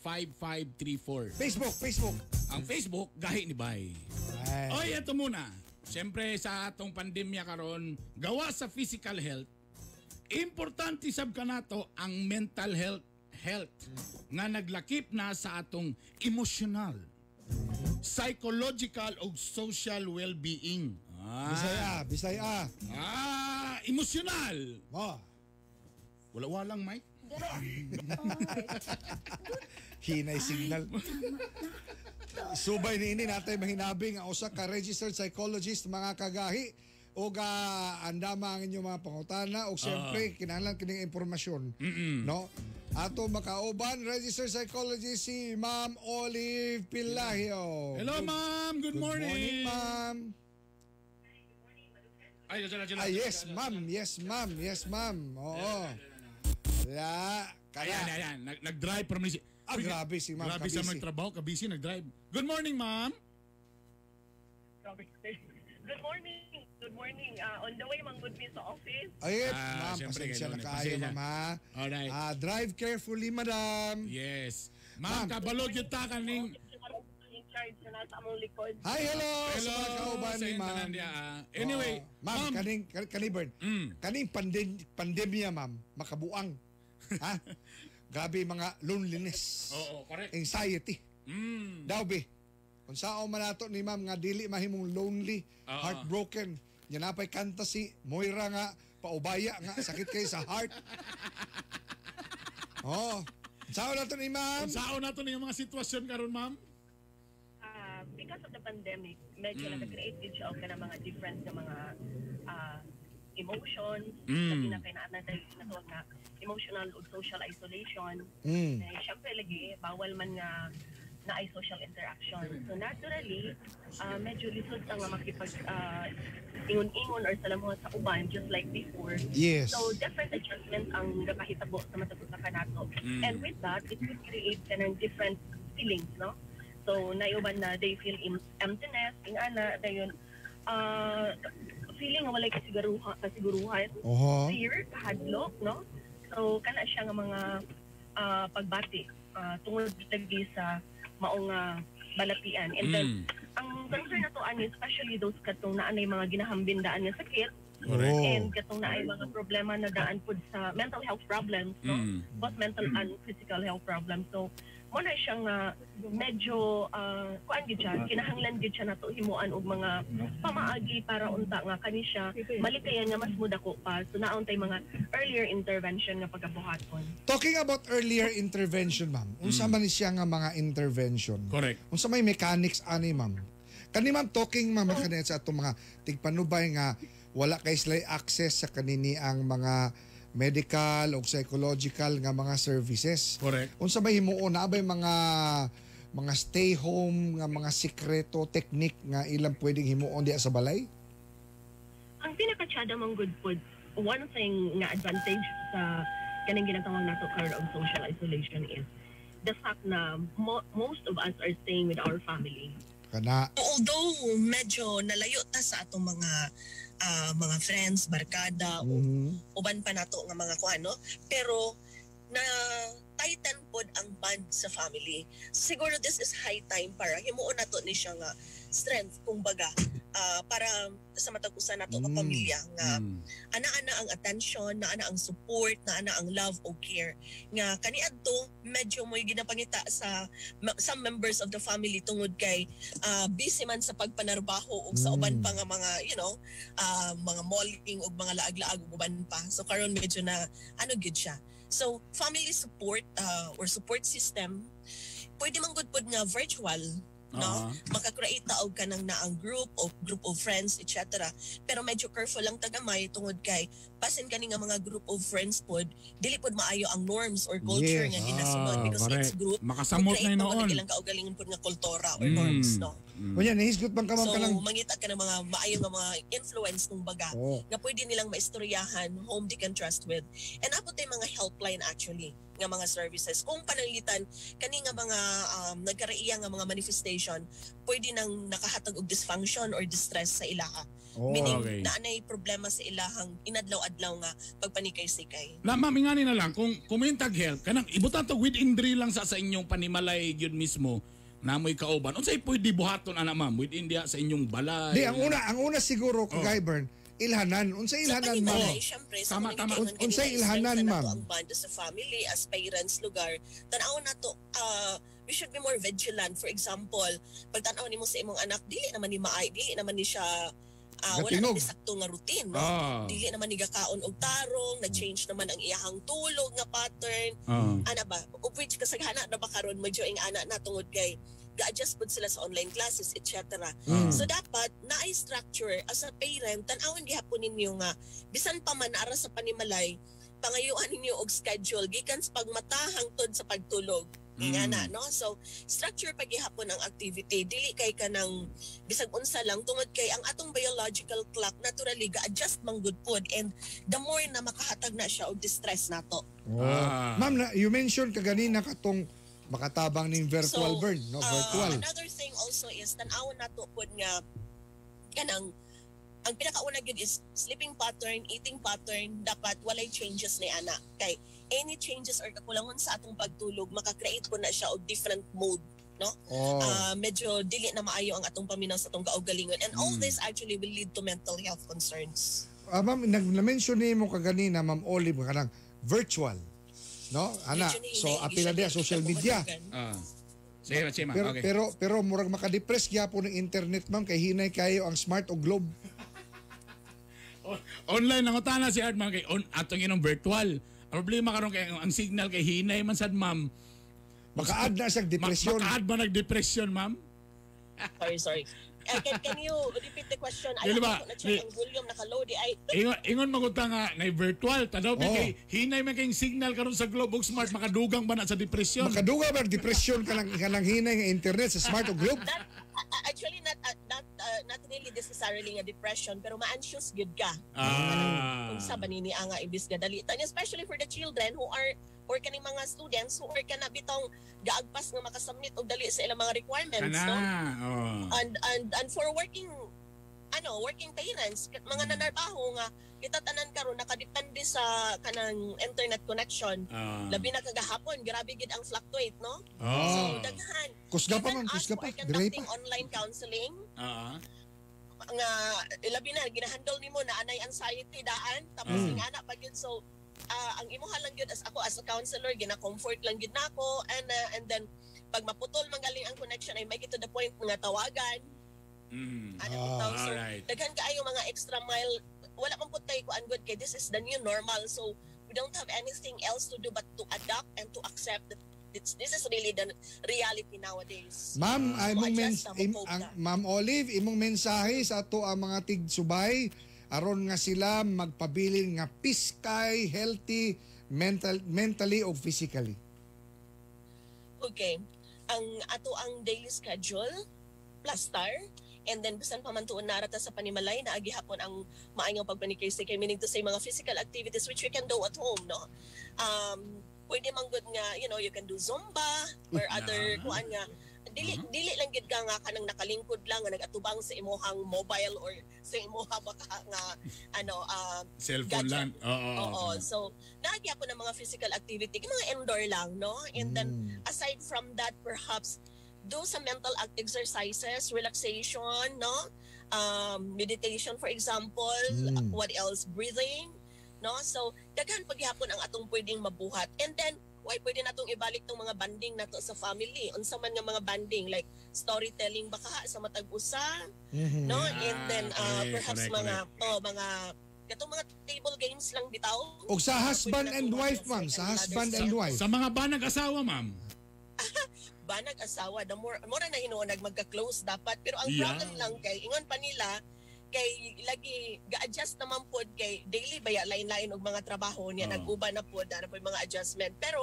I: 0915-582-5534.
H: Facebook, Facebook.
I: Ang Facebook, Gahi ni Bay.
H: Ay.
I: Oy, eto muna. Siyempre sa atong pandemya karon, gawa sa physical health, importante sab kanato ang mental health health nga naglakip na sa atong emotional, psychological ug social well-being. Ah.
H: Bisaya, Bisaya.
I: Ah, emotional.
H: Oh.
I: Wala walang mic.
H: Hinay signal. Subay ni ini natay mahinabi nga usa ka registered psychologist mga kagahi ug andama ang inyong mga pangutana ug siyempre kinahanglan kining impormasyon, no? Ato makauban registered psychologist si Ma'am Olive Pilahio.
I: Hello, ma'am. Good morning.
H: Good morning, ma'am.
I: Ay, sila, sila,
H: Ah,
I: sila,
H: yes,
I: sila.
H: ma'am. Yes, ma'am. Yes, ma'am. Oo. La, kaya.
I: Ayan, ayan. Nag-drive from
H: Ah, grabe si ma'am.
I: Grabe sa
H: Kabisi.
I: magtrabaho, kabisi, nag-drive. Good morning, ma'am.
N: Good morning. Good morning. On the way, manggod mi sa office.
H: Ay,
I: Ah,
H: ma'am,
I: siyempre,
H: pasensya na
I: ganun eh.
H: kaayo,
I: Pasensya.
H: ma'am, ha?
I: Alright.
H: Ah, drive carefully, madam.
I: Yes. Ma'am, kabalog yung ta kaning...
N: In charge na nasa among likod.
H: Hi, hello, sa
I: Hello,
H: mga kauban
I: sa
H: ni
I: inyong
H: ma'am.
I: tanan diya, ah. Anyway,
H: Oo. Ma'am, kaning, kaning Bern, kaning pandemya, ma'am, makabuang. Ha? Grabe mga loneliness.
I: Oo, correct.
H: Anxiety. Daw, be. Kung saan man nato ni ma'am nga dili mahimong lonely,
I: Oo.
H: heartbroken. Yan napay kanta si Moira nga, paubaya nga, sakit kay sa heart. Oh. Saan nato ni ma'am?
I: Saan nato ni mga sitwasyon karon, ma'am?
N: Because of the pandemic, medyo nag-create din siya og kanang mga different na mga emotions. Labi na kay naa na tayo natawag na emotional ug social isolation. Eh, syempre lagi, bawal man nga na ay social interaction. So naturally, medyo lisod ta nga makipag ingon-ingon or salamuha sa uban just like before.
H: Yes.
N: So different adjustments ang nakahitabo sa matag usa kanato. And with that, it would create kanang different feelings, no? So naiuban na they feel emptiness, ingana dayon feeling nga walay kasiguruhan,
H: Oho.
N: fear, kahadlok, no? So kana siya nga mga pagbati tungod lagi sa maong balatian. And then ang concern na to ani especially those katong naanay mga ginahambin daan nga sakit.
I: Correct.
N: And katong naay mga problema na daan pud sa mental health problems, no? Both mental and physical health problems. So mo na siyang medyo kuan gid siya, kinahanglan gid siya nato himuan og mga pamaagi para unta nga kani siya malikayan nga mas mudako pa. So naon tay mga earlier intervention nga pagabuhaton.
H: Talking about earlier intervention, ma'am. Unsa man ni siya nga mga intervention?
I: Correct.
H: Unsa may mechanics ani, ma'am? Kani ma'am talking ma'am kani sa atong mga tigpanubay nga wala kay sila access sa kanini ang mga medical o psychological nga mga services.
I: Correct.
H: Unsa may himuon na bay mga stay home nga mga sikreto technique nga ilang pwedeng himuon diya sa balay?
N: Ang pinakatsada mong good pod, one thing nga advantage sa kaning ginatawag nato karon og social isolation is the fact na most of us are staying with our family.
H: Kana.
O: Although medyo nalayo ta sa atong mga mga friends, barkada, o uban pa nato nga mga kuan, no? Pero na tighten pod ang bond sa family. So, siguro this is high time para himuon nato ni siya nga strength kumbaga para sa matag usa nato ka pamilya nga ana-ana ang attention, naana ang support, naana ang love o care nga kaniadto medyo mo'y ginapangita sa some members of the family tungod kay busy man sa pagpanarbaho ug sa uban pa nga mga you know mga malling ug mga laag-laag ug uban pa. So karon medyo na ano gid siya. So family support or support system pwede man gud pod nga virtual, no? Maka-create ta og kanang naang group o group of friends, etc. Pero medyo careful lang tagamay tungod kay basin kani nga mga group of friends pod dili pod maayo ang norms or culture
I: Yes.
O: nga ginasunod because
I: Correct.
O: it's group.
I: Makasamot
O: Mag-create
I: na
O: pa pod
I: noon.
O: ang ilang kaugalingon pod nga kultura or norms, no?
H: Kunya nahisgot man ka ma'am
O: So,
H: kanang
O: mangita ka ng mga maayo nga mga influence kung baga
H: Oo.
O: nga pwede nilang maistoryahan whom they can trust with. And abot tay mga helpline actually nga mga services. Kung pananglitan kani nga mga nagkaraiya nga mga manifestation pwede nang nakahatag og dysfunction or distress sa ilaha.
I: Oh,
O: Meaning
I: okay.
O: naanay problema sa ilahang inadlaw-adlaw nga pagpanikay-sikay.
I: Na ma'am, ingani na lang kung kumintag help kanang ibutan to within diri lang sa inyong panimalay gyud mismo namoy kauban. Unsay pwede buhaton ana ma'am within diha sa inyong balay?
H: Di ang una siguro
I: Oh.
H: kay Bern, ilhanan. Unsa ilhanan ma'am?
O: Panimalay, syempre, sa
I: Tama, tama.
H: Unsay ilhanan ma'am?
O: Ang bond as a family, as parents, lugar, tanaw na to, we should be more vigilant. For example, pag tanaw nimo sa imong anak, dili naman ni maay, dili naman ni siya wala
H: Gatingog.
O: naman ni sakto nga routine, no?
I: Ah.
O: Dili naman ni gakaon og tarong, na-change naman ang iyahang tulog nga pattern.
I: Ah.
O: Ana ba? Of which kasaghana na ba karon medyo ing ana na tungod kay ga-adjust pud sila sa online classes, etc.
I: Mm.
O: So dapat naay structure as a parent, tan-awon gihapon ninyo nga bisan pa man ara sa panimalay, pangayuan ninyo og schedule gikan sa pagmata hangtod sa pagtulog. Nga na, no? So, structure paghihapon ang activity. Dili kay kanang bisag unsa lang tungod kay ang atong biological clock naturally ga-adjust man gud pod and the more na makahatag na siya og distress nato.
H: Oh.
I: Ah.
H: Ma'am, na, you mentioned kaganina katong makatabang ning virtual
O: So,
H: burn, no? Virtual.
O: Another thing also is tan-awon nato pod nga kanang ang pinakauna gyud is sleeping pattern, eating pattern, dapat walay changes ni ana. Kay any changes or kakulangon sa atong pagtulog, maka-create po na siya og different mode, no?
H: Oh.
O: Medyo dili na maayo ang atong paminaw sa atong kaugalingon and all this actually will lead to mental health concerns.
H: Ma'am, na-mention nimo kaganina, Ma'am Olive, kanang virtual. No? Ana,
O: Medyo
H: so
O: nahinay,
H: apila
O: siya
H: diya social media.
I: Ah. Sige, sige ma'am.
H: Pero
I: Okay.
H: pero murag makadepress gyapon ng internet ma'am kay hinay kayo ang smart o globe.
I: Online ang utana si Art ma'am kay on atong inong virtual. Ang problema karon kay ang signal kay hinay man sad ma'am.
H: Maka-add na siya depression.
I: Maka-add ba nag-depression ma'am?
O: Sorry, sorry. Can you repeat the question? Ay,
I: Dili ba?
O: ako na check ang volume naka-low di ay.
I: Ingon magunta nga na virtual tanaw
H: Oh.
I: oh. kay hinay man kayong signal karon sa Globe ug Smart makadugang ba na sa depression?
H: Makadugang ba depression kanang kanang hinay nga internet sa smart o globe?
O: Not, actually not really necessarily nga depression pero ma-anxious gyud ka.
I: Ah.
O: Unsa ba nini nga imbis nga dali. Tanya especially for the children who are or kaning mga students who are kana bitong gaagpas nga makasubmit og dali sa ilang mga requirements,
I: Kana.
O: no?
I: Oh.
O: And for working working parents, mga nanarbaho nga kita tanan karon nakadepende sa kanang internet connection.
I: Ah.
O: Labi na kagahapon, grabe gid ang fluctuate, no?
I: Oh.
O: So daghan.
H: Kusga pa
O: Even
H: ma'am,
O: us
H: kusga
O: who
H: pa.
O: are
H: Diray
O: conducting
H: pa.
O: online counseling,
I: Ah.
O: nga labi na ginahandle nimo na anay anxiety daan tapos ing ana pa gyud, so ang imuha lang gyud as ako as a counselor gina-comfort lang gyud nako and then pag maputol man galing ang connection ay make it to the point nga tawagan. Ana bitaw. So
I: Alright.
O: daghan kaayo mga extra mile, wala man pud tay kuan gud kay this is the new normal, so we don't have anything else to do but to adapt and to accept that this is really the reality nowadays.
H: Ma'am,
O: So,
H: imong
O: adjust na, mo-cope
H: ang,
O: na.
H: Ma'am Olive, imong mensahe sa ato ang mga tigsubay aron nga sila magpabilin nga piskay, healthy, mentally o physically.
O: Okay. Ang ato ang daily schedule plus star and then bisan pa man tuon narata sa panimalay na agihapon ang maayong pagpanikay kay meaning to say mga physical activities which we can do at home, no? Pwede man gud nga you can do zumba or other kuan nga dili dili lang gid ka nga kanang nakalingkod lang nga nagatubang sa imuhang mobile or sa imuha baka nga
I: Cellphone
O: gadget.
I: lang. Oo.
O: Oo. So, naagya po ng mga physical activity, yung mga indoor lang, no? And then, aside from that, perhaps, do some mental exercises, relaxation, no? Meditation, for example. What else? Breathing, no? So, daghan paghihapon ang atong pwedeng mabuhat. And then, why pwede natong ibalik tong mga banding nato sa family? Unsa man nga mga banding like storytelling ba ka sa matag usa, no? And then perhaps
I: correct,
O: mga mga katong mga table games lang bitaw.
H: Og sa husband and wife, ma'am, sa husband and wife.
I: Sa mga banag asawa, ma'am.
O: Banag asawa, the more mura na hinuon magka-close dapat, pero ang problem lang kay ingon pa nila kay lagi ga-adjust naman pod kay daily baya lain-lain og mga trabaho niya, nag-uban na pod ana pod mga adjustment, pero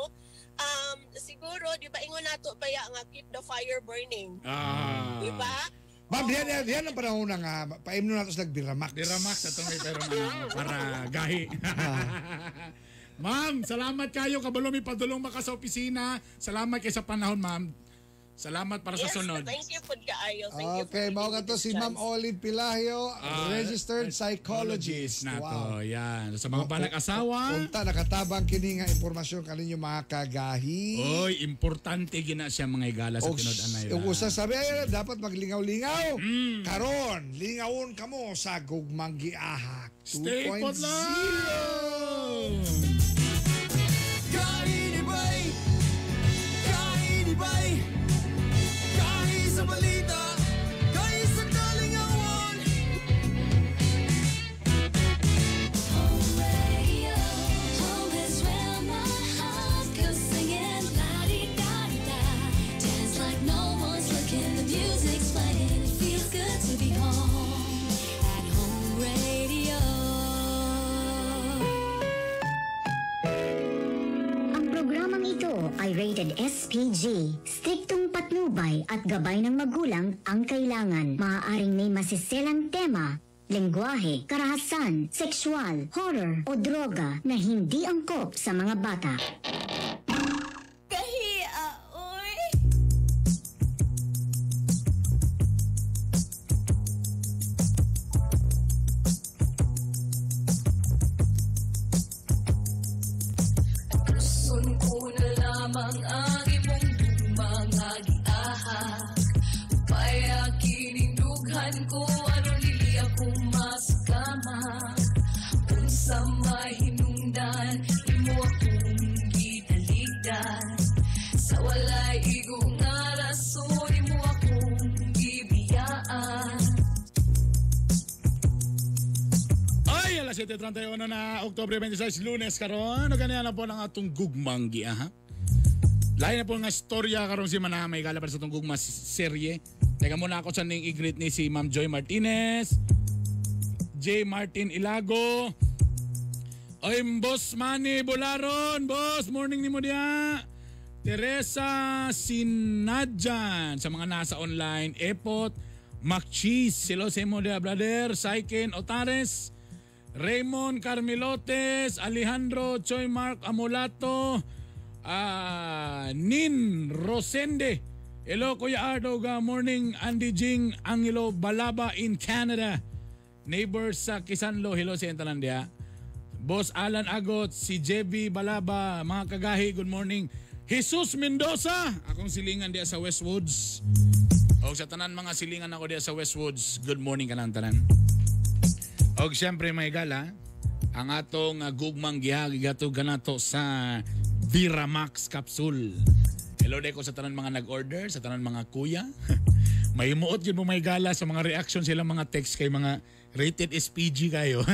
O: siguro di ba ingon nato baya nga keep the fire burning. Di ba?
H: Ma'am, diyan ang panahon na nga, paimno nato sa Biramax.
I: Biramax atong may pero para gahi. Ma'am, salamat kayo. Kabalo mi padulong maka sa opisina. Salamat kay sa panahon, ma'am. Salamat para sa
N: Yes,
I: sunod.
N: thank you po kaayo. Thank you for
H: Okay, mao
N: giving me
H: ka to
N: this
H: si Ma'am
N: chance.
H: Olive Pilahio, registered psychologist.
I: Na
H: Wow.
I: to, yan. Sa mga balak asawa.
H: Unta nakatabang kini nga impormasyon kaninyo mga kagahi.
I: Oy, importante gina siya mga igala sa
H: Og
I: tinud-anay.
H: og usa sabi ay dapat maglingaw-lingaw.
I: Mm.
H: Karon, lingawon kamo sa Gugmang Giahak
I: Stay put
H: 2.0.
I: lang!
E: Kainibay! Kainibay! Kahi sa balita, kahi sa kalingawan.
B: Home radio, home is where my heart goes singing la-di-da-di-da. Dance like no one's looking, the music's playing. It feels good to be home at home radio.
P: Ang programang ito ay rated SPG. Striktong patnubay at gabay ng magulang ang kailangan. Maaaring may masiselang tema, lengguwahe, karahasan, sexual, horror o droga na hindi angkop sa mga bata.
B: Gahi, oy.
Q: Gusto ko na lamang ang imong mga giahak. Upaya kinindughan ko aron dili ako maskama. Unsa may hinungdan imo akong gitaligdan. Sa walay igo nga rason imo akong gibiyaan.
I: Ay, alas 7:31 na, Oktubre 26, Lunes karon. O ganiya na po ang atong gugmang giaha. Lahi na po nga istorya karon si Manamay gala para sa atong gugma serye. Teka muna ako sa ning i-greet ni si Ma'am Joy Martinez, J. Martin Ilago, Oy, Boss Manny Bolaron, Boss, morning ni mo diya. Teresa Sinadjan sa mga nasa online, Epot, McCheese, silo sa imo diya, brother, Saiken Otares, Raymond Carmelotes, Alejandro Choy Mark Amolato, Nin Rosende. Hello Kuya Ardo, ga morning Andy Jing Angelo Balaba in Canada. Neighbor sa Kisanlo, hello sa tanan diha. Boss Alan Agot, si JB Balaba, mga kagahi, good morning. Jesus Mendoza, akong silingan diha sa Westwoods. O sa tanan mga silingan ako diha sa Westwoods, good morning kanang tanan. Og siyempre may gala, ang atong gugmang gihag gatog kanato sa Viramax capsule. Hello deko sa tanan mga nag-order, sa tanan mga kuya. May muot yun mo may gala sa mga reaction sila mga text kay mga rated SPG kayo.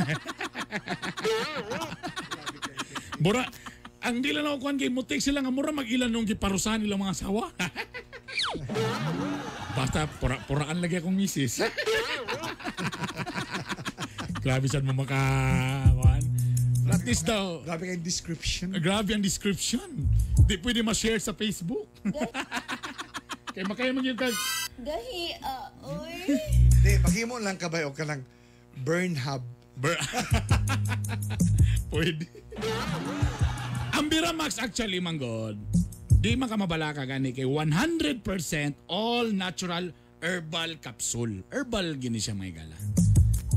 I: Bura, ang di lang ako kuhan kay mutik sila nga mura mag-ilan nung giparusahan nila mga asawa. Basta pura-puraan lagi akong misis. Grabe saan mo maka... kuhan. At least daw...
H: Grabe ang description.
I: Grabe ang description. Di pwede ma-share sa Facebook. Kaya makaya mag yung kag...
B: Gahi, oy.
H: Di, maghimo lang ka ba o ka lang burn hub.
I: Pwede. Ang Biramax actually, manggod, di man ka mabala ka gani kay 100% all natural herbal capsule. Herbal gini siya may gala.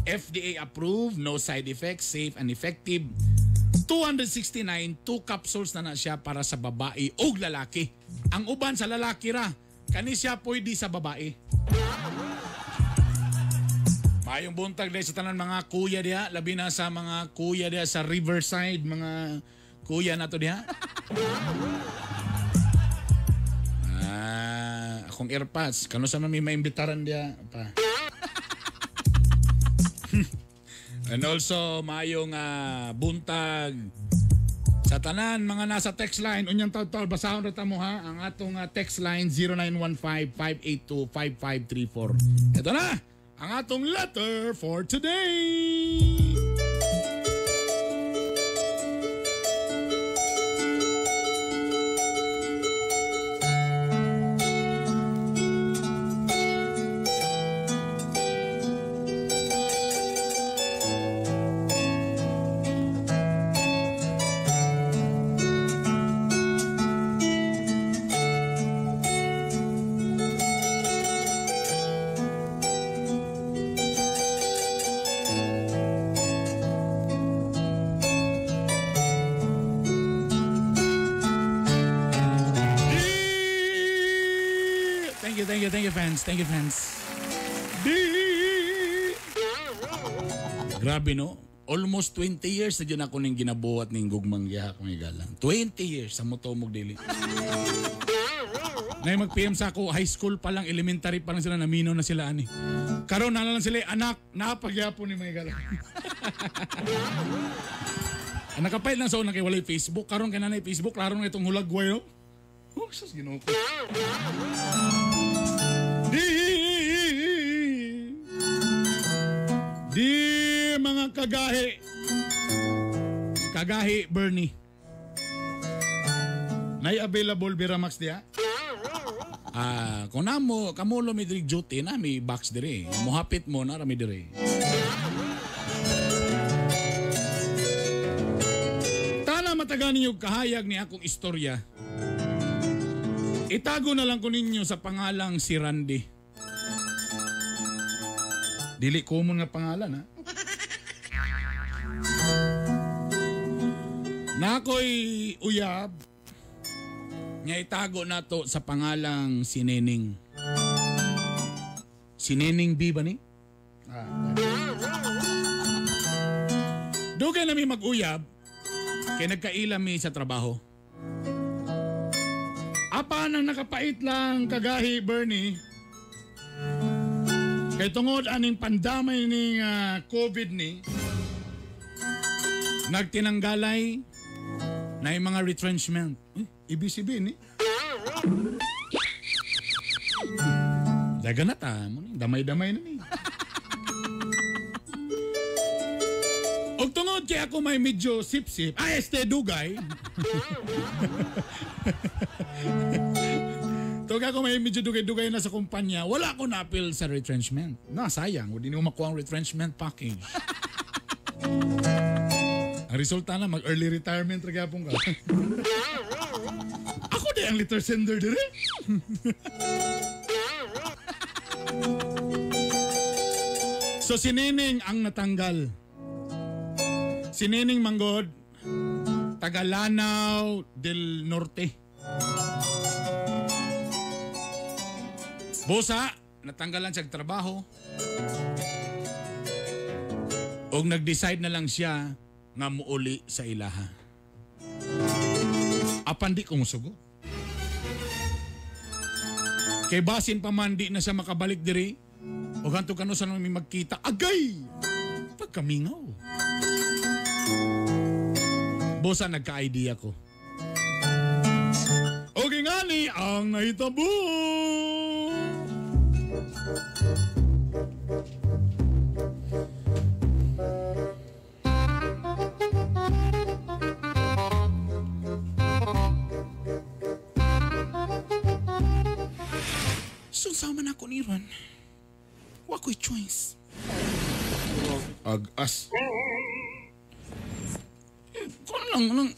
I: FDA approved, no side effects, safe and effective. 269, 2 capsules na na siya para sa babae o lalaki. Ang uban sa lalaki ra, kani siya pwede sa babae. Mayong buntag dahil sa tanan mga kuya diha, labi na sa mga kuya diha sa Riverside, mga kuya na to diha. Ah, akong airpods, kano sa mami maimbitaran diha pa. And also mayong buntag sa tanan mga nasa text line unyang taw-taw basahon ra ta mo ha ang atong text line 0915-582-5534. Ito na ang atong letter for today. Thank you, thank you, thank you, fans. Thank you, fans. Grabe, no? Almost 20 years na dyan ako ning ginabuhat ning gugmang gihak, may galang. 20 years sa motomog dili. Nay mag-PM sa ako, high school pa lang, elementary pa lang sila, namino na sila ani. Karon na lang sila, anak, napagyapon ni mga galang. Nakapait lang sa una kay walay Facebook. Karon kay nanay Facebook, klaro na itong hulagway, no? Oh, sus, Ginoo ko. Di mga kagahi. Kagahi Bernie. Nay available Biramax diya? Ah, kung namo kamulo mi diri duty na mi box diri. Mohapit mo na rami diri. Tana mataga ninyo kahayag ni akong istorya. Itago na lang ko ninyo sa pangalang si Randy. Dili common nga pangalan, ha? Nakoy uyab nga itago na to sa pangalang si Neneng. Si Neneng B ba ni? Dugay na mi mag-uyab kay nagkaila mi sa trabaho. Apan ang nakapait lang kagahi Bernie. Kay tungod aning pandamay ning COVID ni, nagtinanggalay na yung mga retrenchment. Eh, ibig sabihin ni. Daga na ta, damay-damay na ni. Og tungod kay ako may medyo sip-sip, ay este dugay. Tungod ako may medyo dugay-dugay na sa kumpanya, wala ko na-appeal sa retrenchment. Na, sayang, hindi mo makuha ang retrenchment package. Ang resulta na, mag-early retirement ra gyapon ka. Ako di ang letter sender dire. So si Neneng ang natanggal. Si Neneng Manggod, taga Lanao del Norte. Busa, natanggalan siya trabaho. Og nag-decide na lang siya nga muuli sa ilaha. Apan di ko musugo. Kay basin pa man di na siya makabalik diri. O ganto kano sa nami magkita, agay! Pagkamingaw. Bosa, nagka-idea ko. Okay nga ni ang nahitabo. Susama na ako ni Ron. Wa ko'y choice. Agas. Eh, kung lang, lang.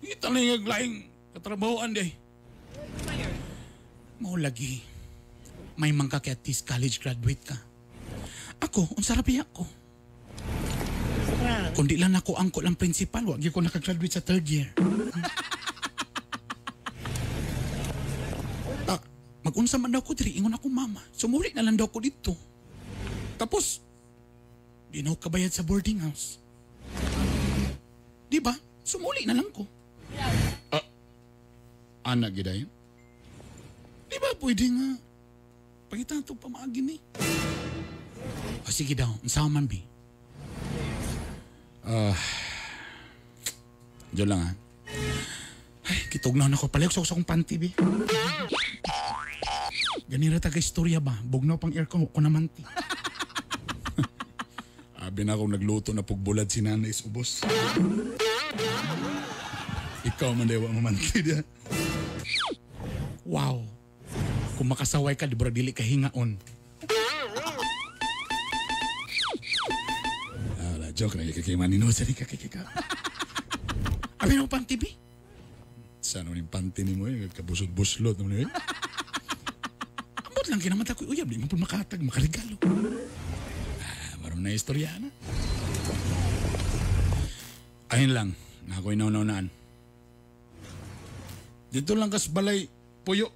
I: Kita lang yung laing katrabahoan di. Mao lagi. May mangka kay at least college graduate ka. Ako, unsa ra biya ko. Kundi lang ako angko lang principal, wa gyud ko nakagraduate sa third year. Magunsa man daw ko diri, ingon ako mama. Sumuli na lang daw ko dito. Tapos, di na ako kabayad sa boarding house. Di ba? Sumuli na lang ko. Anak gid ayon. Di ba pwede nga? Pangita ito pamaagi ni. O sige daw, unsa man bi? Diyo lang ha. Ay, kitugnaw na ko. Palayok sa akong panty bi. Ganira taga istorya ba? Bugnaw pang aircon, ko naman ti. Abi na akong nagluto na pugbulad si nanay sa ubos. Ikaw man dewa mamanti diya. Wow. Kung makasaway ka, di ba dili ka hingaon. Wala, joke na. Kay manino sa ka kay ka. Abi na panty bi? Sana yung panty ni mo eh. Kabusod-buslot naman eh. Ambot lang kinamata ko, uyab, di mo po makatag, makaregalo. Maram na istorya na. Ayun lang, na ako'y naunaan. Dito lang kas balay, puyo.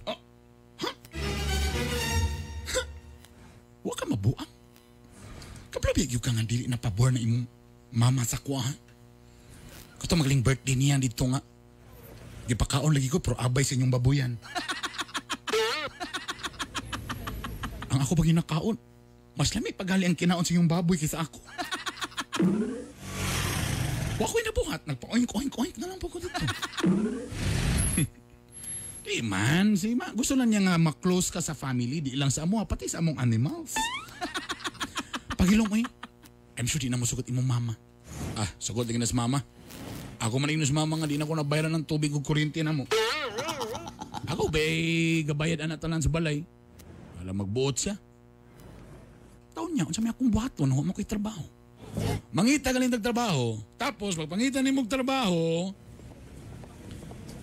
I: Oh, ha? Kabalo ba yung ka nga dili na pabor na imong mama sa kuha, ha? Kato magaling birthday niya dito nga. Gipakaon lagi ko pero abay sa inyong babuyan. Ang ako pag ginakaon, mas lami pagali ang kinaon sa inyong baboy kaysa ako. Wa ko'y nabuhat, nagpa-oink-oink-oink na lang po ko dito. Di man, si ma, gusto lang niya nga ma-close ka sa family, di lang sa amo, pati sa among animals. Pagilong, oy, I'm sure di na mo sugot imong mama. Ah, sugot din na sa mama. Ako man sa mama nga di na ko nabayaran ng tubig ug kuryente na mo. Ako be, gabayad anak tanan sa balay. Wala magbuot siya. Taon niya, unsa may akong buhaton, wa mo ko'y trabaho. Mangita galing tagtrabaho, tapos pagpangita nimo og trabaho,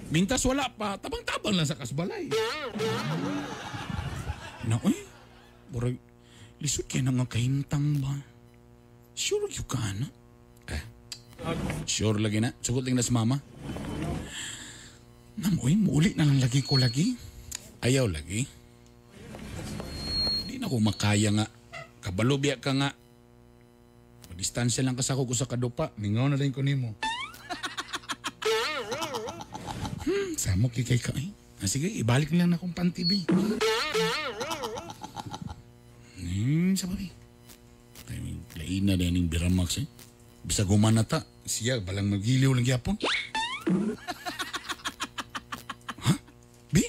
I: mintas wala pa, tabang-tabang lang sa kasbalay. Na, oy, burag, lisod kaya na nga kahintang ba? Sure you ka, na? Eh, sure lagi na. Sugot lang na sa mama. Nam, oy, muuli na lang lagi ko lagi. Ayaw lagi. Di na ko makaya nga. Kabalubya ka nga. Distansya lang ka sa ako sa kadupa. Mingaw na rin ko nimo. Samo kay ka eh. Ah, sige, ibalik nila na akong panty, be. Sa babi. Lain na din yung Biramax eh. Bisag humana ta, siya balang magiliw lang gyapon. Ha? Bi?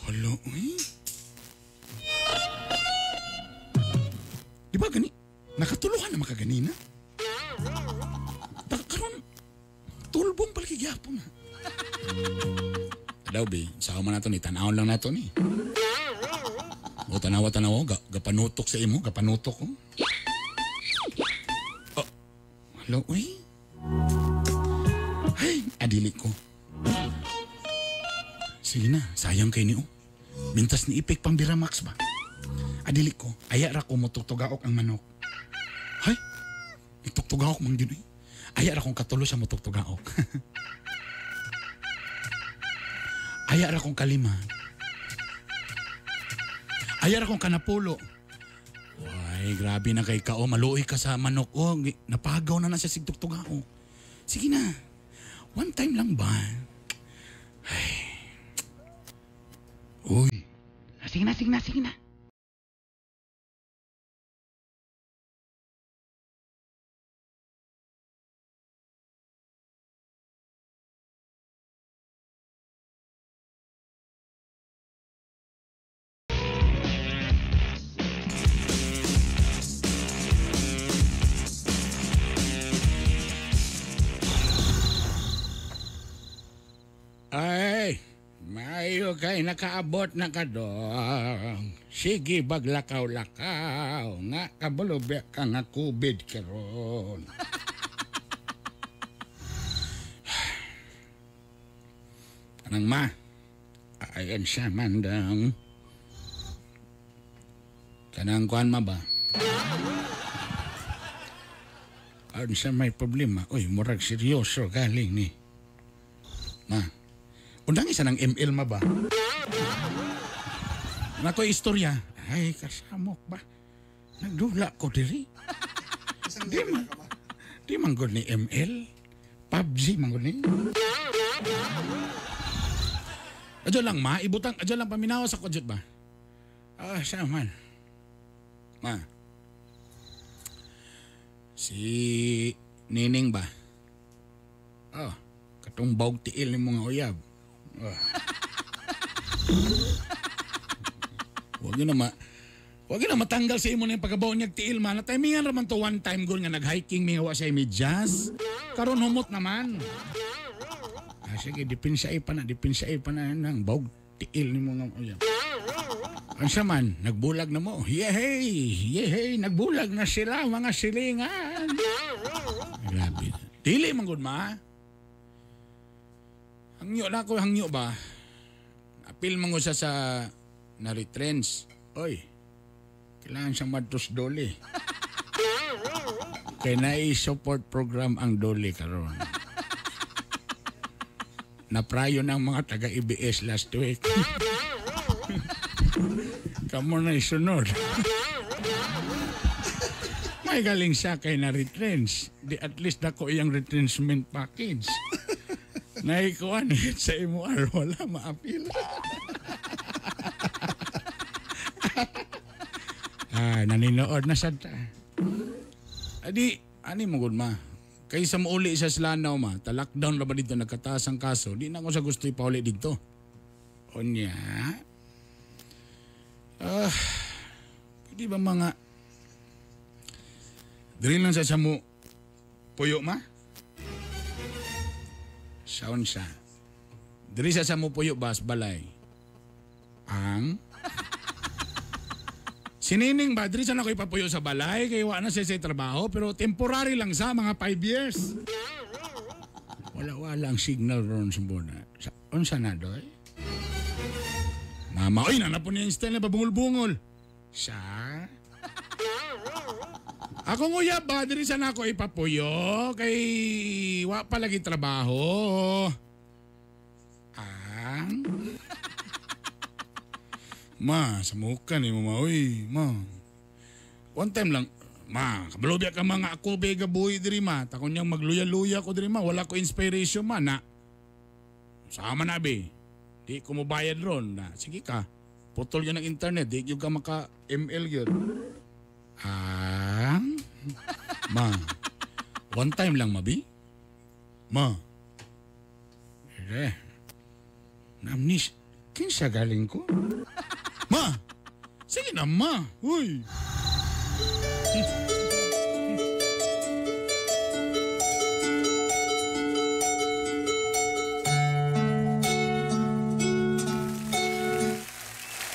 I: Hala, eh. Di ba gani? Nakatuluhan na makaganina. Karon tulbong palagi gyapon ha. Daw be, sa man nato ni tan-awon lang nato ni. O tanawa-tanawa, gapanutok sa imo, gapanutok ko. Oh. Hello, uy. Ay, adili ko. Sige na, sayang kay niyo. Mintas ni Ipik pang Biramax ba? Adili ko, aya ra ko motugtugaok ang manok. Hay, itugtugaok man gyud eh. Aya ra kong katulo siya motugtugaok. Aya ra kong kalima. Aya ra kong kanapulo. Ay, grabe na kay kao. Maluoy ka sa manok. Oh, napagaw na na siya sigtugtugao. Sige na. One time lang ba? Ay. Uy. Sige na, sige na, sige na.
R: Ay, maayo kay nakaabot na ka dong. Sige, baglakaw-lakaw. Nga, kabalo ka nga COVID karon. Anang ma, ayan siya man dang. Kanang kuan ma ba? Ano sa may problema? Uy, murag seryoso galing ni. Ma, undang isa ng ML ma ba? Nako istorya. Ay, kasamok ba? Nagdula ko diri. Di man gud ni ML. PUBG man gud ni. Adyo lang ma, ibutang adyo lang paminawa sa kodjot ba? Ah, siya man. Ma. Si Nining ba? Oh, katong bawg tiil ni mga uyab. Oh. Wag yun na wag yun na matanggal sa imo na yung pagkabaw niyag tiil man. Natimingan raman to one time goal nga nag-hiking mi wa siya medyas. Karon humot naman. Ah, sige, dipinsay pa na nang bawg tiil ni mga uyab. Ang saman, nagbulag na mo. Yehey! Yehey! Nagbulag na sila, mga silingan. Grabe. Dili man gud ma. Hangyo na ako, hangyo ba? Apil man ko siya sa na-retrench. Oy, kailangan siyang madtos doli. Kaya na-support program ang doli karon. Naprayo ng mga taga-IBS last week. Kamu na isunod.
I: May galing siya kay na-retrench. Di at least dako iyang retrenchment package. Naikuan sa MOR, wala maapil. Ay, naninood na sad ta. Adi, ani mo gud ma. Kaysa mauli sa Lanao ma, ta lockdown ra ba dito nagkataas ang kaso, di na ko sa gusto ipauli dito. Onya. Ah, pwede ba mga diri lang sa mo puyo ma? Sound siya. Diri sa mo puyo bas balay. Ang Sinining ba, diri sa na ko ipapuyo sa balay kay wa na siya sa trabaho pero temporary lang sa mga 5 years. Wala ang signal ron sa bona. Sa, unsa na doy? Mama, oy, nanapo niya yung style na pabungol-bungol. Sa? Ako nguya ba, diri sa na ako ipapuyo kay wa pa lagi trabaho. Ang? Ma, sa muka ni mo ma, uy, ma. One time lang, ma, kabalobya ka mga ako, bega buhi diri ma. Takon niyang magluya-luya ko diri ma, wala ko inspiration ma, na. Sama na be. Di ko mo bayad ron. Na, sige ka, putol yun ang internet, di yun ka maka-ML yun. Ang? Ma, one time lang mabi? Ma. Eh, namnis, kinsa galing ko? Ma! Sige na, ma! Uy!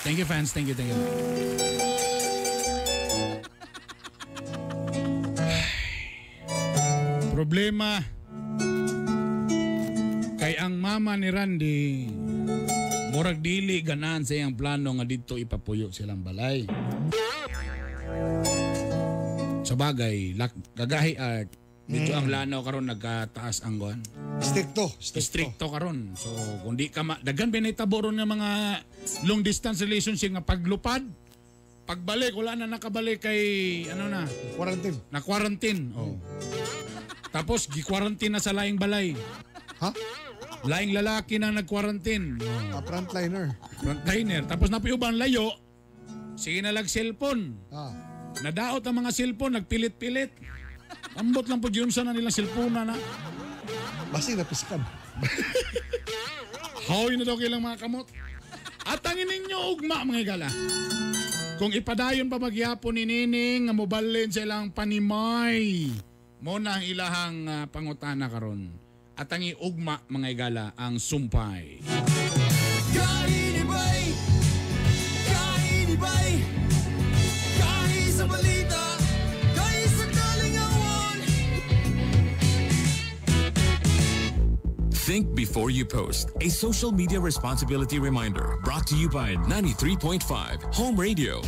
I: Thank you, fans. Thank you, thank you. Problema kay ang mama ni Randy murag dili ganahan sa iyang plano nga didto ipapuyo silang balay. Sa bagay, kagahi art, dito ang lanaw karon nagkataas ang kuan.
H: Stricto,
I: stricto karon. So kung di ka daghan binitabo ron nga mga long distance relationship nga paglupad, pagbalik wala na nakabalik kay ano na,
H: quarantine.
I: Na quarantine. Oh. Tapos gi-quarantine na sa laing balay.
H: Ha?
I: Laing lalaki na nag-quarantine. Oh.
H: Frontliner.
I: Frontliner. Tapos napiuban layo. Sige na lag cellphone.
H: Ah.
I: Nadaot ang mga cellphone, nagpilit-pilit. Ambot lang po yun sa na nilang cellphone na.
H: Basi napiskan.
I: Hoy na daw kailang mga kamot. At angin ninyo ugma mga higala. Kung ipadayon pa magyapon ni Nining nga mobalin sa ilang panimay. Mo na ang ilahang pangutana karon. At ang iugma mga higala ang sumpay.
E: Kainibay! Kainibay! Kahi sa balita, kahi sa kalingawan.
L: Think before you post. A social media responsibility reminder brought to you by 93.5 Home Radio.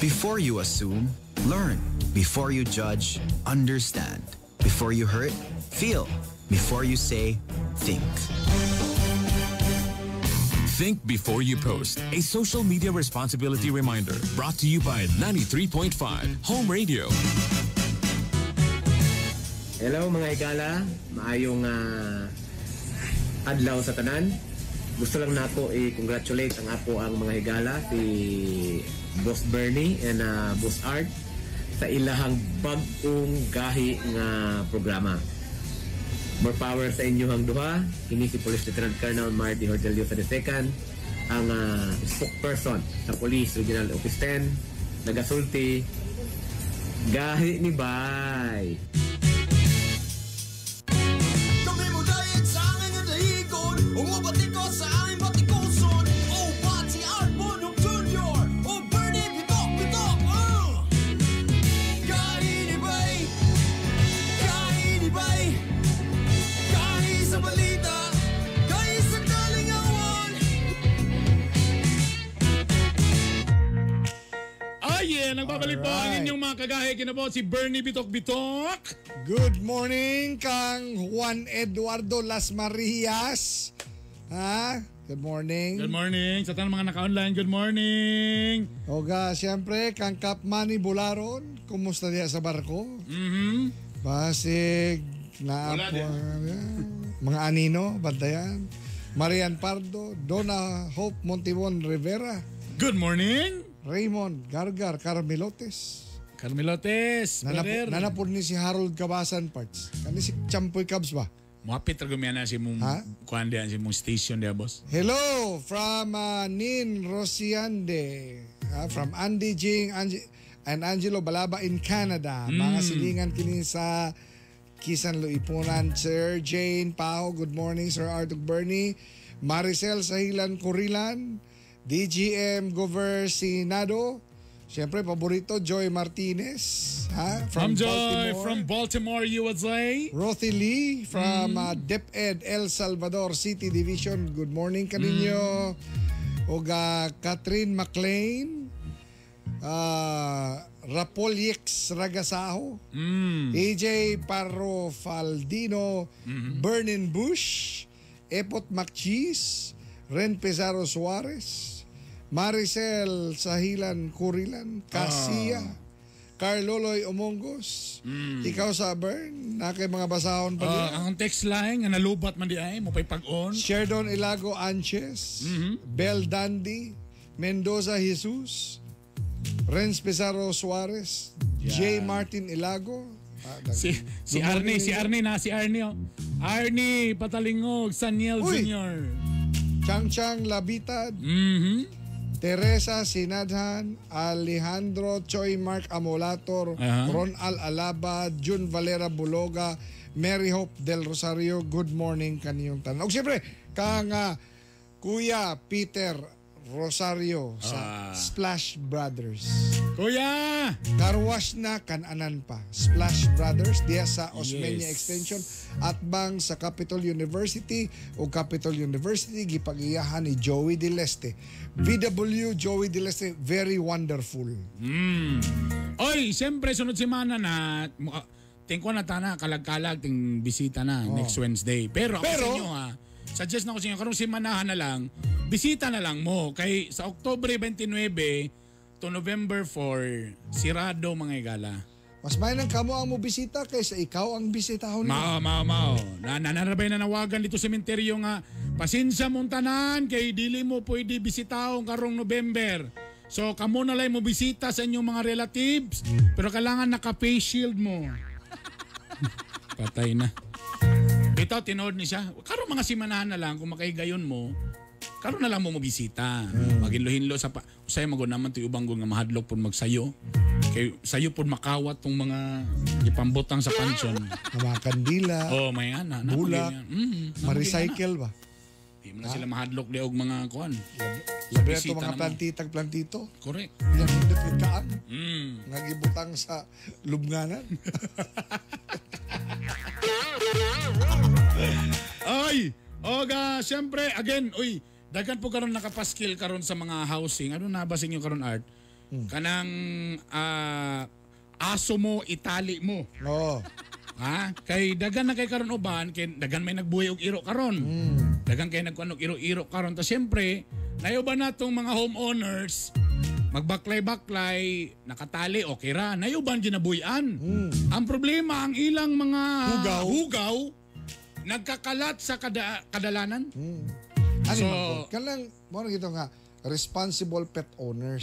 M: Before you assume, learn. Before you judge, understand. Before you hurt, feel. Before you say, think.
L: Think before you post. A social media responsibility reminder brought to you by 93.5 Home Radio.
S: Hello mga higala, maayong adlaw sa tanan. Gusto lang nako i-congratulate ang ako ang mga higala, si Boss Bernie and Boss Art sa ilahang bag-ong gahi nga programa. More power sa inyo ang duha. Kini si Police Lieutenant Colonel Marty Hordelio II, ang spokesperson sa Police Regional Office 10, nagasulti, gahi ni bay.
E: Kami mo dayet sa angin nga dahigon, umubati ko sa aming batikuson. Oh, Pati Art Bonong Jr. Oh, Bernie Bitok Bitok. Kainibay! Kainibay! Kahi sa balita, kahi sa kalingawan.
I: Oh yeah, nagbabalik po ang inyong mga kagahe. Kina po si Bernie Bitok Bitok.
H: Good morning kang Juan Eduardo Las Marias. Ha? Good morning.
R: Good morning. Sa tanang mga naka-online, good morning.
H: Oga, siyempre, kang Kap Manny Bularon, kumusta diya sa barko?
R: Mm-hmm.
H: Basig,
R: Wala
H: naapo,
R: diya.
H: mga anino, bantayan. Marian Pardo, Donna Hope Montibon Rivera.
R: Good morning.
H: Raymond Gargar Carmelotes.
R: Carmelotes, brother.
H: Nanapod ni si Harold Cabasan Parts. Kani si Champoy Cubs ba?
R: Muhapit ra gumya na si mong kuan diyan, si mong station diya, boss.
H: Hello from Nin Rosiande, from Andy Jing and Angelo Balaba in Canada. Mga silingan kini sa Kisan Luipunan, Sir Jane Pao, good morning Sir Arthur Bernie, Maricel Sahilan Corilan, DGM Gover Sinado, siyempre paborito Joy Martinez, ha?
R: From Joy, from Baltimore, USA.
H: Rothy Lee from DepEd El Salvador City Division. Good morning kaninyo. Og Catherine McLean, Rapoliex Ragasaho, AJ Parrofaldino, Bernin Bush, Epot McCheese, Ren Pizarro Suarez, Maricel Sahilan Curilan, Casia, Carloloy Omongos, ikaw sa Bern, na kay mga basahon pa diyan.
R: Ang text line nga nalubat man di ay mo pay pag-on.
H: Sherdon Ilago Anches, Bel Dandy, Mendoza Jesus, Renz Pizarro Suarez, J. Martin Ilago.
R: Si si Arnie, si Arnie na si Arnie. Oh. Arnie Patalingog, Saniel
H: Uy!
R: Jr.
H: Chang Chang Labitad, Teresa Sinadhan, Alejandro Choi Mark Amolator, Ron Al Alaba, Jun Valera Buloga, Mary Hope Del Rosario, good morning kaniyong tanan. Og siyempre, kang Kuya Peter Rosario sa Splash Brothers.
R: Kuya!
H: Carwash na kananan pa. Splash Brothers diya sa Osmeña
R: Yes.
H: Extension at bang sa Capitol University o Capitol University gipagiyahan ni Joey Deleste. VW Joey Deleste, very wonderful.
R: Oy, siyempre sunod semana na tingko na tana kalag-kalag ting bisita na next Wednesday. Pero ako sa inyo ha, suggest na ko sa inyo karong semanahan na lang, bisita na lang mo kay sa Oktubre 29 to November 4, sirado mga igala.
H: Mas may nang kamo ang mobisita kaysa ikaw ang bisitahon nila.
R: Mao, mao, mao. Nananarabay na nawagan dito sa sementeryo nga, pasensya mong tanan kay dili mo pwede bisitahon karong November. So kamo na lang mo bisita sa inyong mga relatives, pero kailangan naka-face shield mo. Patay na. Ito, tinood ni siya. Karon mga simanahan na lang, kung makaigayon mo, karon na lang mo mobisita. Maginlo-hinlo sa pa. Usay magod naman to ubang nga mahadlok pud magsayo. Kay sayo pud makawat tong mga gipambutang sa pansyon.
H: Ang mga kandila,
R: Oh, may ana. na,
H: bulak,
R: maging-
H: ma-recycle ba?
R: Di mo na sila mahadlok di og mga kuan.
H: Labi na
R: Bisita
H: ito mga
R: na mo.
H: plantitag plantito.
R: Correct.
H: Yang hindot yung kaan. Nga gibutang sa lubnganan.
R: Ay! Oga, siyempre, again, uy, daghan po karon nakapaskil karon sa mga housing. Ano na ba sa inyo karon art? Kanang aso mo, itali mo.
H: Oo.
R: Ha? Kay daghan na kay karon uban, kay daghan may nagbuhi og iro karon. Daghan kay nagkuan og iro-iro karon. Ta siyempre, nayo ba natong mga homeowners magbaklay-baklay, nakatali, okay ra. Nayo ba ang ginabuhian? Ang problema, ang ilang mga hugaw nagkakalat sa kadalanan.
H: Ano
R: So,
H: man po? Kanang, mo na gito nga, responsible pet owners.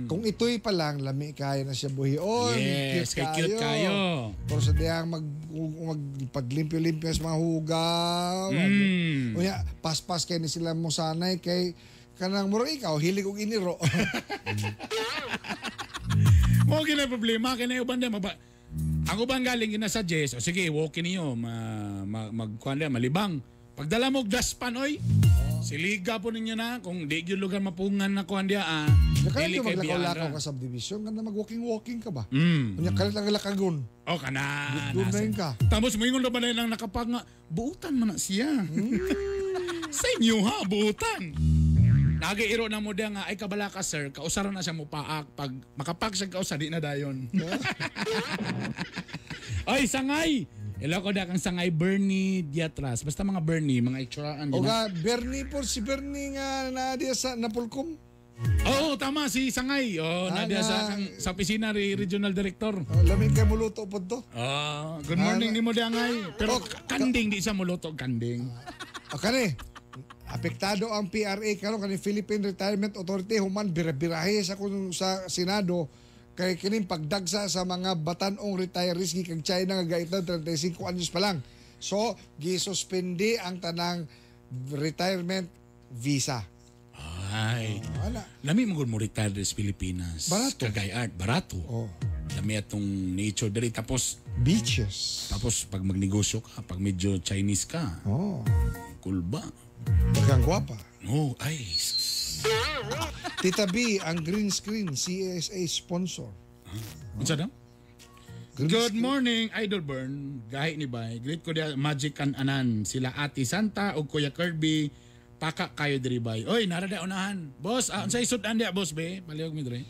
H: Kung ito'y pa lang, lami kaya na siya buhion.
R: Yes, kay cute kayo.
H: Pero sa diyang magpaglimpyo-limpyo sa mga hugaw. Unya, paspas kay ni sila mo sanay kay kanang murag ikaw, hilig og iniro.
R: Mo gina problema kay na uban maba. Ang uban galing gina-suggest, o sige, walk niyo, magkuan malibang. Pagdala mo og dustpan oy. Siliga po ninyo na kung di gyud lugar mapungan na kuan diya ah.
H: Kaya
R: Dili
H: yung
R: kay
H: maglakaw-lakaw
R: biyaan
H: ka subdivision, ganda mag-walking-walking ka ba?
R: Mm.
H: Unya, kalit lang lakagon.
R: Oh, kana.
H: Doon na yun ka.
R: Tapos moingon na ba na lang nakapag nga, buutan man na siya. Sa inyo ha, buutan. Nagairo na mo diya nga, ay kabala ka sir, kausaran na siya mo paak. Pag makapak siya kausa, di na dayon. Ay, sangay! Hello ko da kang sangay Bernie Diatras. Basta mga Bernie, mga itsuraan.
H: O nga, Bernie po, si Bernie nga na diya sa Napolcom.
R: Oo, tama si Sangay. Oh,
H: Ah,
R: nadia sa kang, sa opisina ni Regional Director.
H: Oh, lamig kay muluto po to.
R: Ah, good morning ni mo diangay. Pero kanding di siya muluto kanding.
H: O kani, apektado ang PRA karon kani Philippine Retirement Authority human bira-birahe sa kun sa Senado kay kining pagdagsa sa mga batan-ong retirees gikan China nga gaitan 35 anyos pa lang. So, gisuspindi ang tanang retirement visa.
R: Ay.
H: Ana.
R: Lami mo gud mo retire sa Pilipinas.
H: Barato.
R: Kagay art, barato.
H: Oh.
R: Lami atong nature diri tapos
H: beaches.
R: Tapos pag magnegosyo ka, pag medyo Chinese ka.
H: Oh.
R: Kulba.
H: Daghang gwapa.
R: Oh, ay. sus.
H: Tita B, ang green screen CSA sponsor.
R: Unsa daw? Good morning, Idol Burn. Gahi ni Bay. Greet ko diya Magic kan anan. Sila Ate Santa ug Kuya Kirby. Paka kayo diri bay. Oy, nara da unahan. Boss, unsay sudan diya boss be? Palihog mi diri.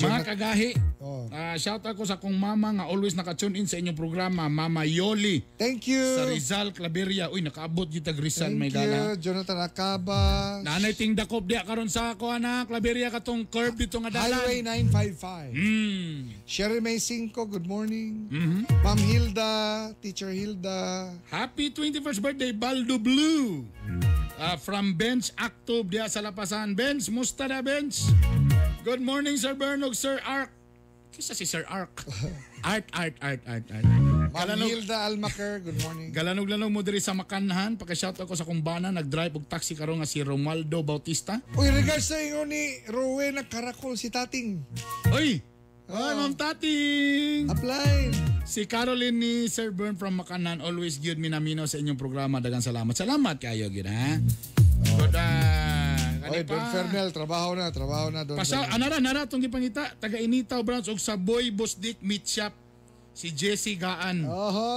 R: Mga kagahi.
H: Oh.
R: Shout out ko sa akong mama nga always naka-tune in sa inyong programa, Mama Yoli.
H: Thank you.
R: Sa Rizal Claveria. Uy, nakaabot gyud tag Rizal
H: Thank
R: may gala.
H: you, Jonathan Acaba.
R: Nanay ting dakop diya karon sa ako ana Claveria katong curve dito nga dalan.
H: Highway 955. Sherry May Cinco, good morning. Ma'am Hilda, Teacher Hilda.
R: Happy 21st birthday, Baldo Blue. From Bench Actob diya sa Lapasan. Bench, musta na Bench? Good morning, Sir Bernog, Sir Ark. Kisa si Sir Ark. Art, Art, Art, Art, Art.
H: Ma'am Hilda Almaker, good morning.
R: Galanog-lanog mo diri sa Makanhan. Paki-shout ako sa kumbana. Nag-drive og taxi karon nga si Romualdo Bautista.
H: Uy, regards sa inyo ni Rowena Caracol, si Tating.
R: Uy! Ay, Ma'am Tating!
H: Apply!
R: Si Caroline ni Sir Bern from Makanan, always good minamino sa inyong programa. Dagang salamat. Salamat kayo, gyud ha. Good,
H: Oy, Don Fernel, trabaho na, Don
R: Pasya,
H: Fernel.
R: anara, nara, itong gipangita, taga Initaw Branch og sa Boy Bosdik Meat Shop, si Jesse Gaan.
H: Oho.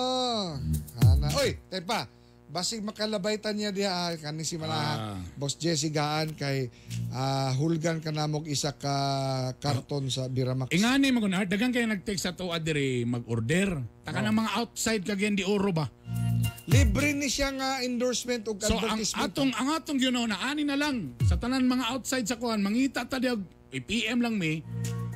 H: Ana. Oy, tepa. Basig makalabaytan niya diha kani si Malahat. Boss Jesse Gaan kay hulgan kanamog isa ka karton sa Biramax.
R: Ingani mo kunar, dagang kayo nag-text sa tuwa diri mag-order. Taka ng mga outside kagyan di oro ba?
H: Libre ni siya nga endorsement ug
R: So ang
H: advertisement.
R: atong gyud na ani na lang sa tanan mga outside sa kuan mangita ta diya i-PM lang mi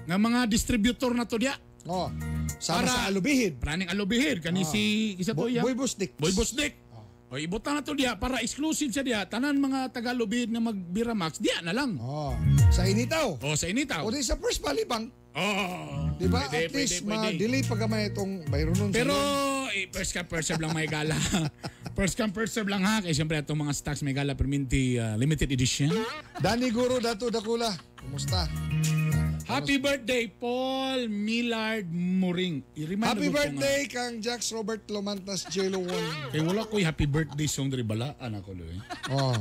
R: nga mga distributor na to diya.
H: Oh. Sama sa Alubihid.
R: Praning Alubihid kani si isa to iya.
H: Boy Busdik.
R: Boy Busdik. O ibutang na to diya para exclusive siya diya tanan mga taga Alubihid nga magbira Max diya na lang.
H: Oh. Sa Initaw.
R: Oh, sa Initaw.
H: O di sa First Valley Bank.
R: Oh.
H: Di ba?
R: Pwede,
H: At least
R: pwede, pwede.
H: ma-delay pa gamay itong bayronon.
R: Pero first come first serve lang may gala. First come first serve lang ha. Kaya siyempre atong mga stocks may gala perminti limited edition.
H: Danny Guro Dato Dakula. Kumusta?
R: Happy birthday Paul Millard Muring. I-remind
H: Happy
R: ko nga.
H: birthday kang Jax Robert Lomantas Jelo 1.
R: Kay wala ko'y happy birthday song diri balaan ako loy.
H: Oh.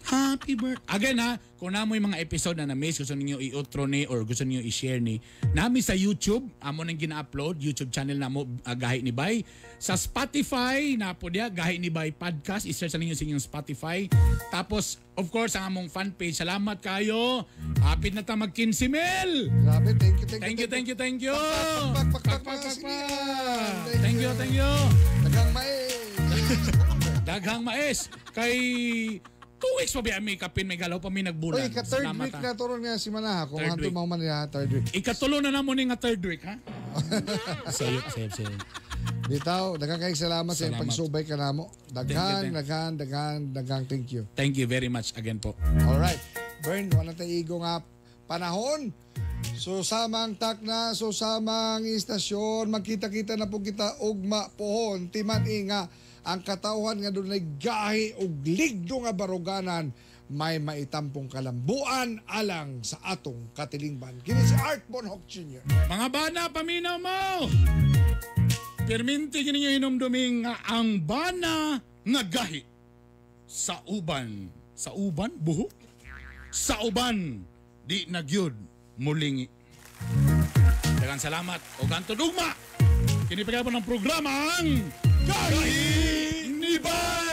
R: Happy birthday. Again ha, kung namoy mga episode na na-miss, gusto ninyo i-outro ni or gusto ninyo i-share ni, nami sa YouTube, amo nang gina-upload, YouTube channel namo Gahi ni Bay. Sa Spotify, na po diya, Gahi ni Bay Podcast, i-search na ninyo sa inyong Spotify. Tapos, of course, ang among fan page. Salamat kayo. Hapit na ta mag 15 mil.
H: Grabe, thank you,
R: thank you. Thank you, thank you,
H: Pak, pak, pak, pak,
R: Thank you, thank you.
H: Daghang mais.
R: Daghang mais. Kay 2 weeks pa biya mi kapin may galaw pa mi nagbulan.
H: Uy, ka-third
R: Salamat,
H: week
R: ha.
H: na turon nga si Manaha. Kung
R: Third
H: hanto
R: week.
H: mo man niya, third week.
R: Ikatulo na namo ni nga third week ha. Sayop, sayop, sayop.
H: Bitaw, daghang kayong salamat sa iyong
R: Salamat.
H: pagsubay ka namo.
R: Thank you,
H: Daghan,
R: thank you.
H: daghan, daghan, daghan, thank you.
R: Thank you very much again po.
H: Alright. Bern, wala tayo igo nga panahon. So samang takna, so samang istasyon, magkita-kita na po kita ugma pohon, timan inga ang katawhan nga dunay gahi ug ligdo nga baruganan may maitampong kalambuan alang sa atong katilingban. Kini si Art Bonhoc Jr.
R: Mga bana, paminaw mo! Perminti ninyo hinumduming nga ang bana nga gahi sa uban. Sa uban? Buho? Sa uban, di nagyud mulingi. Daghang salamat o ganto dugma. Kini pa ng programa ang Gahi ni Bay!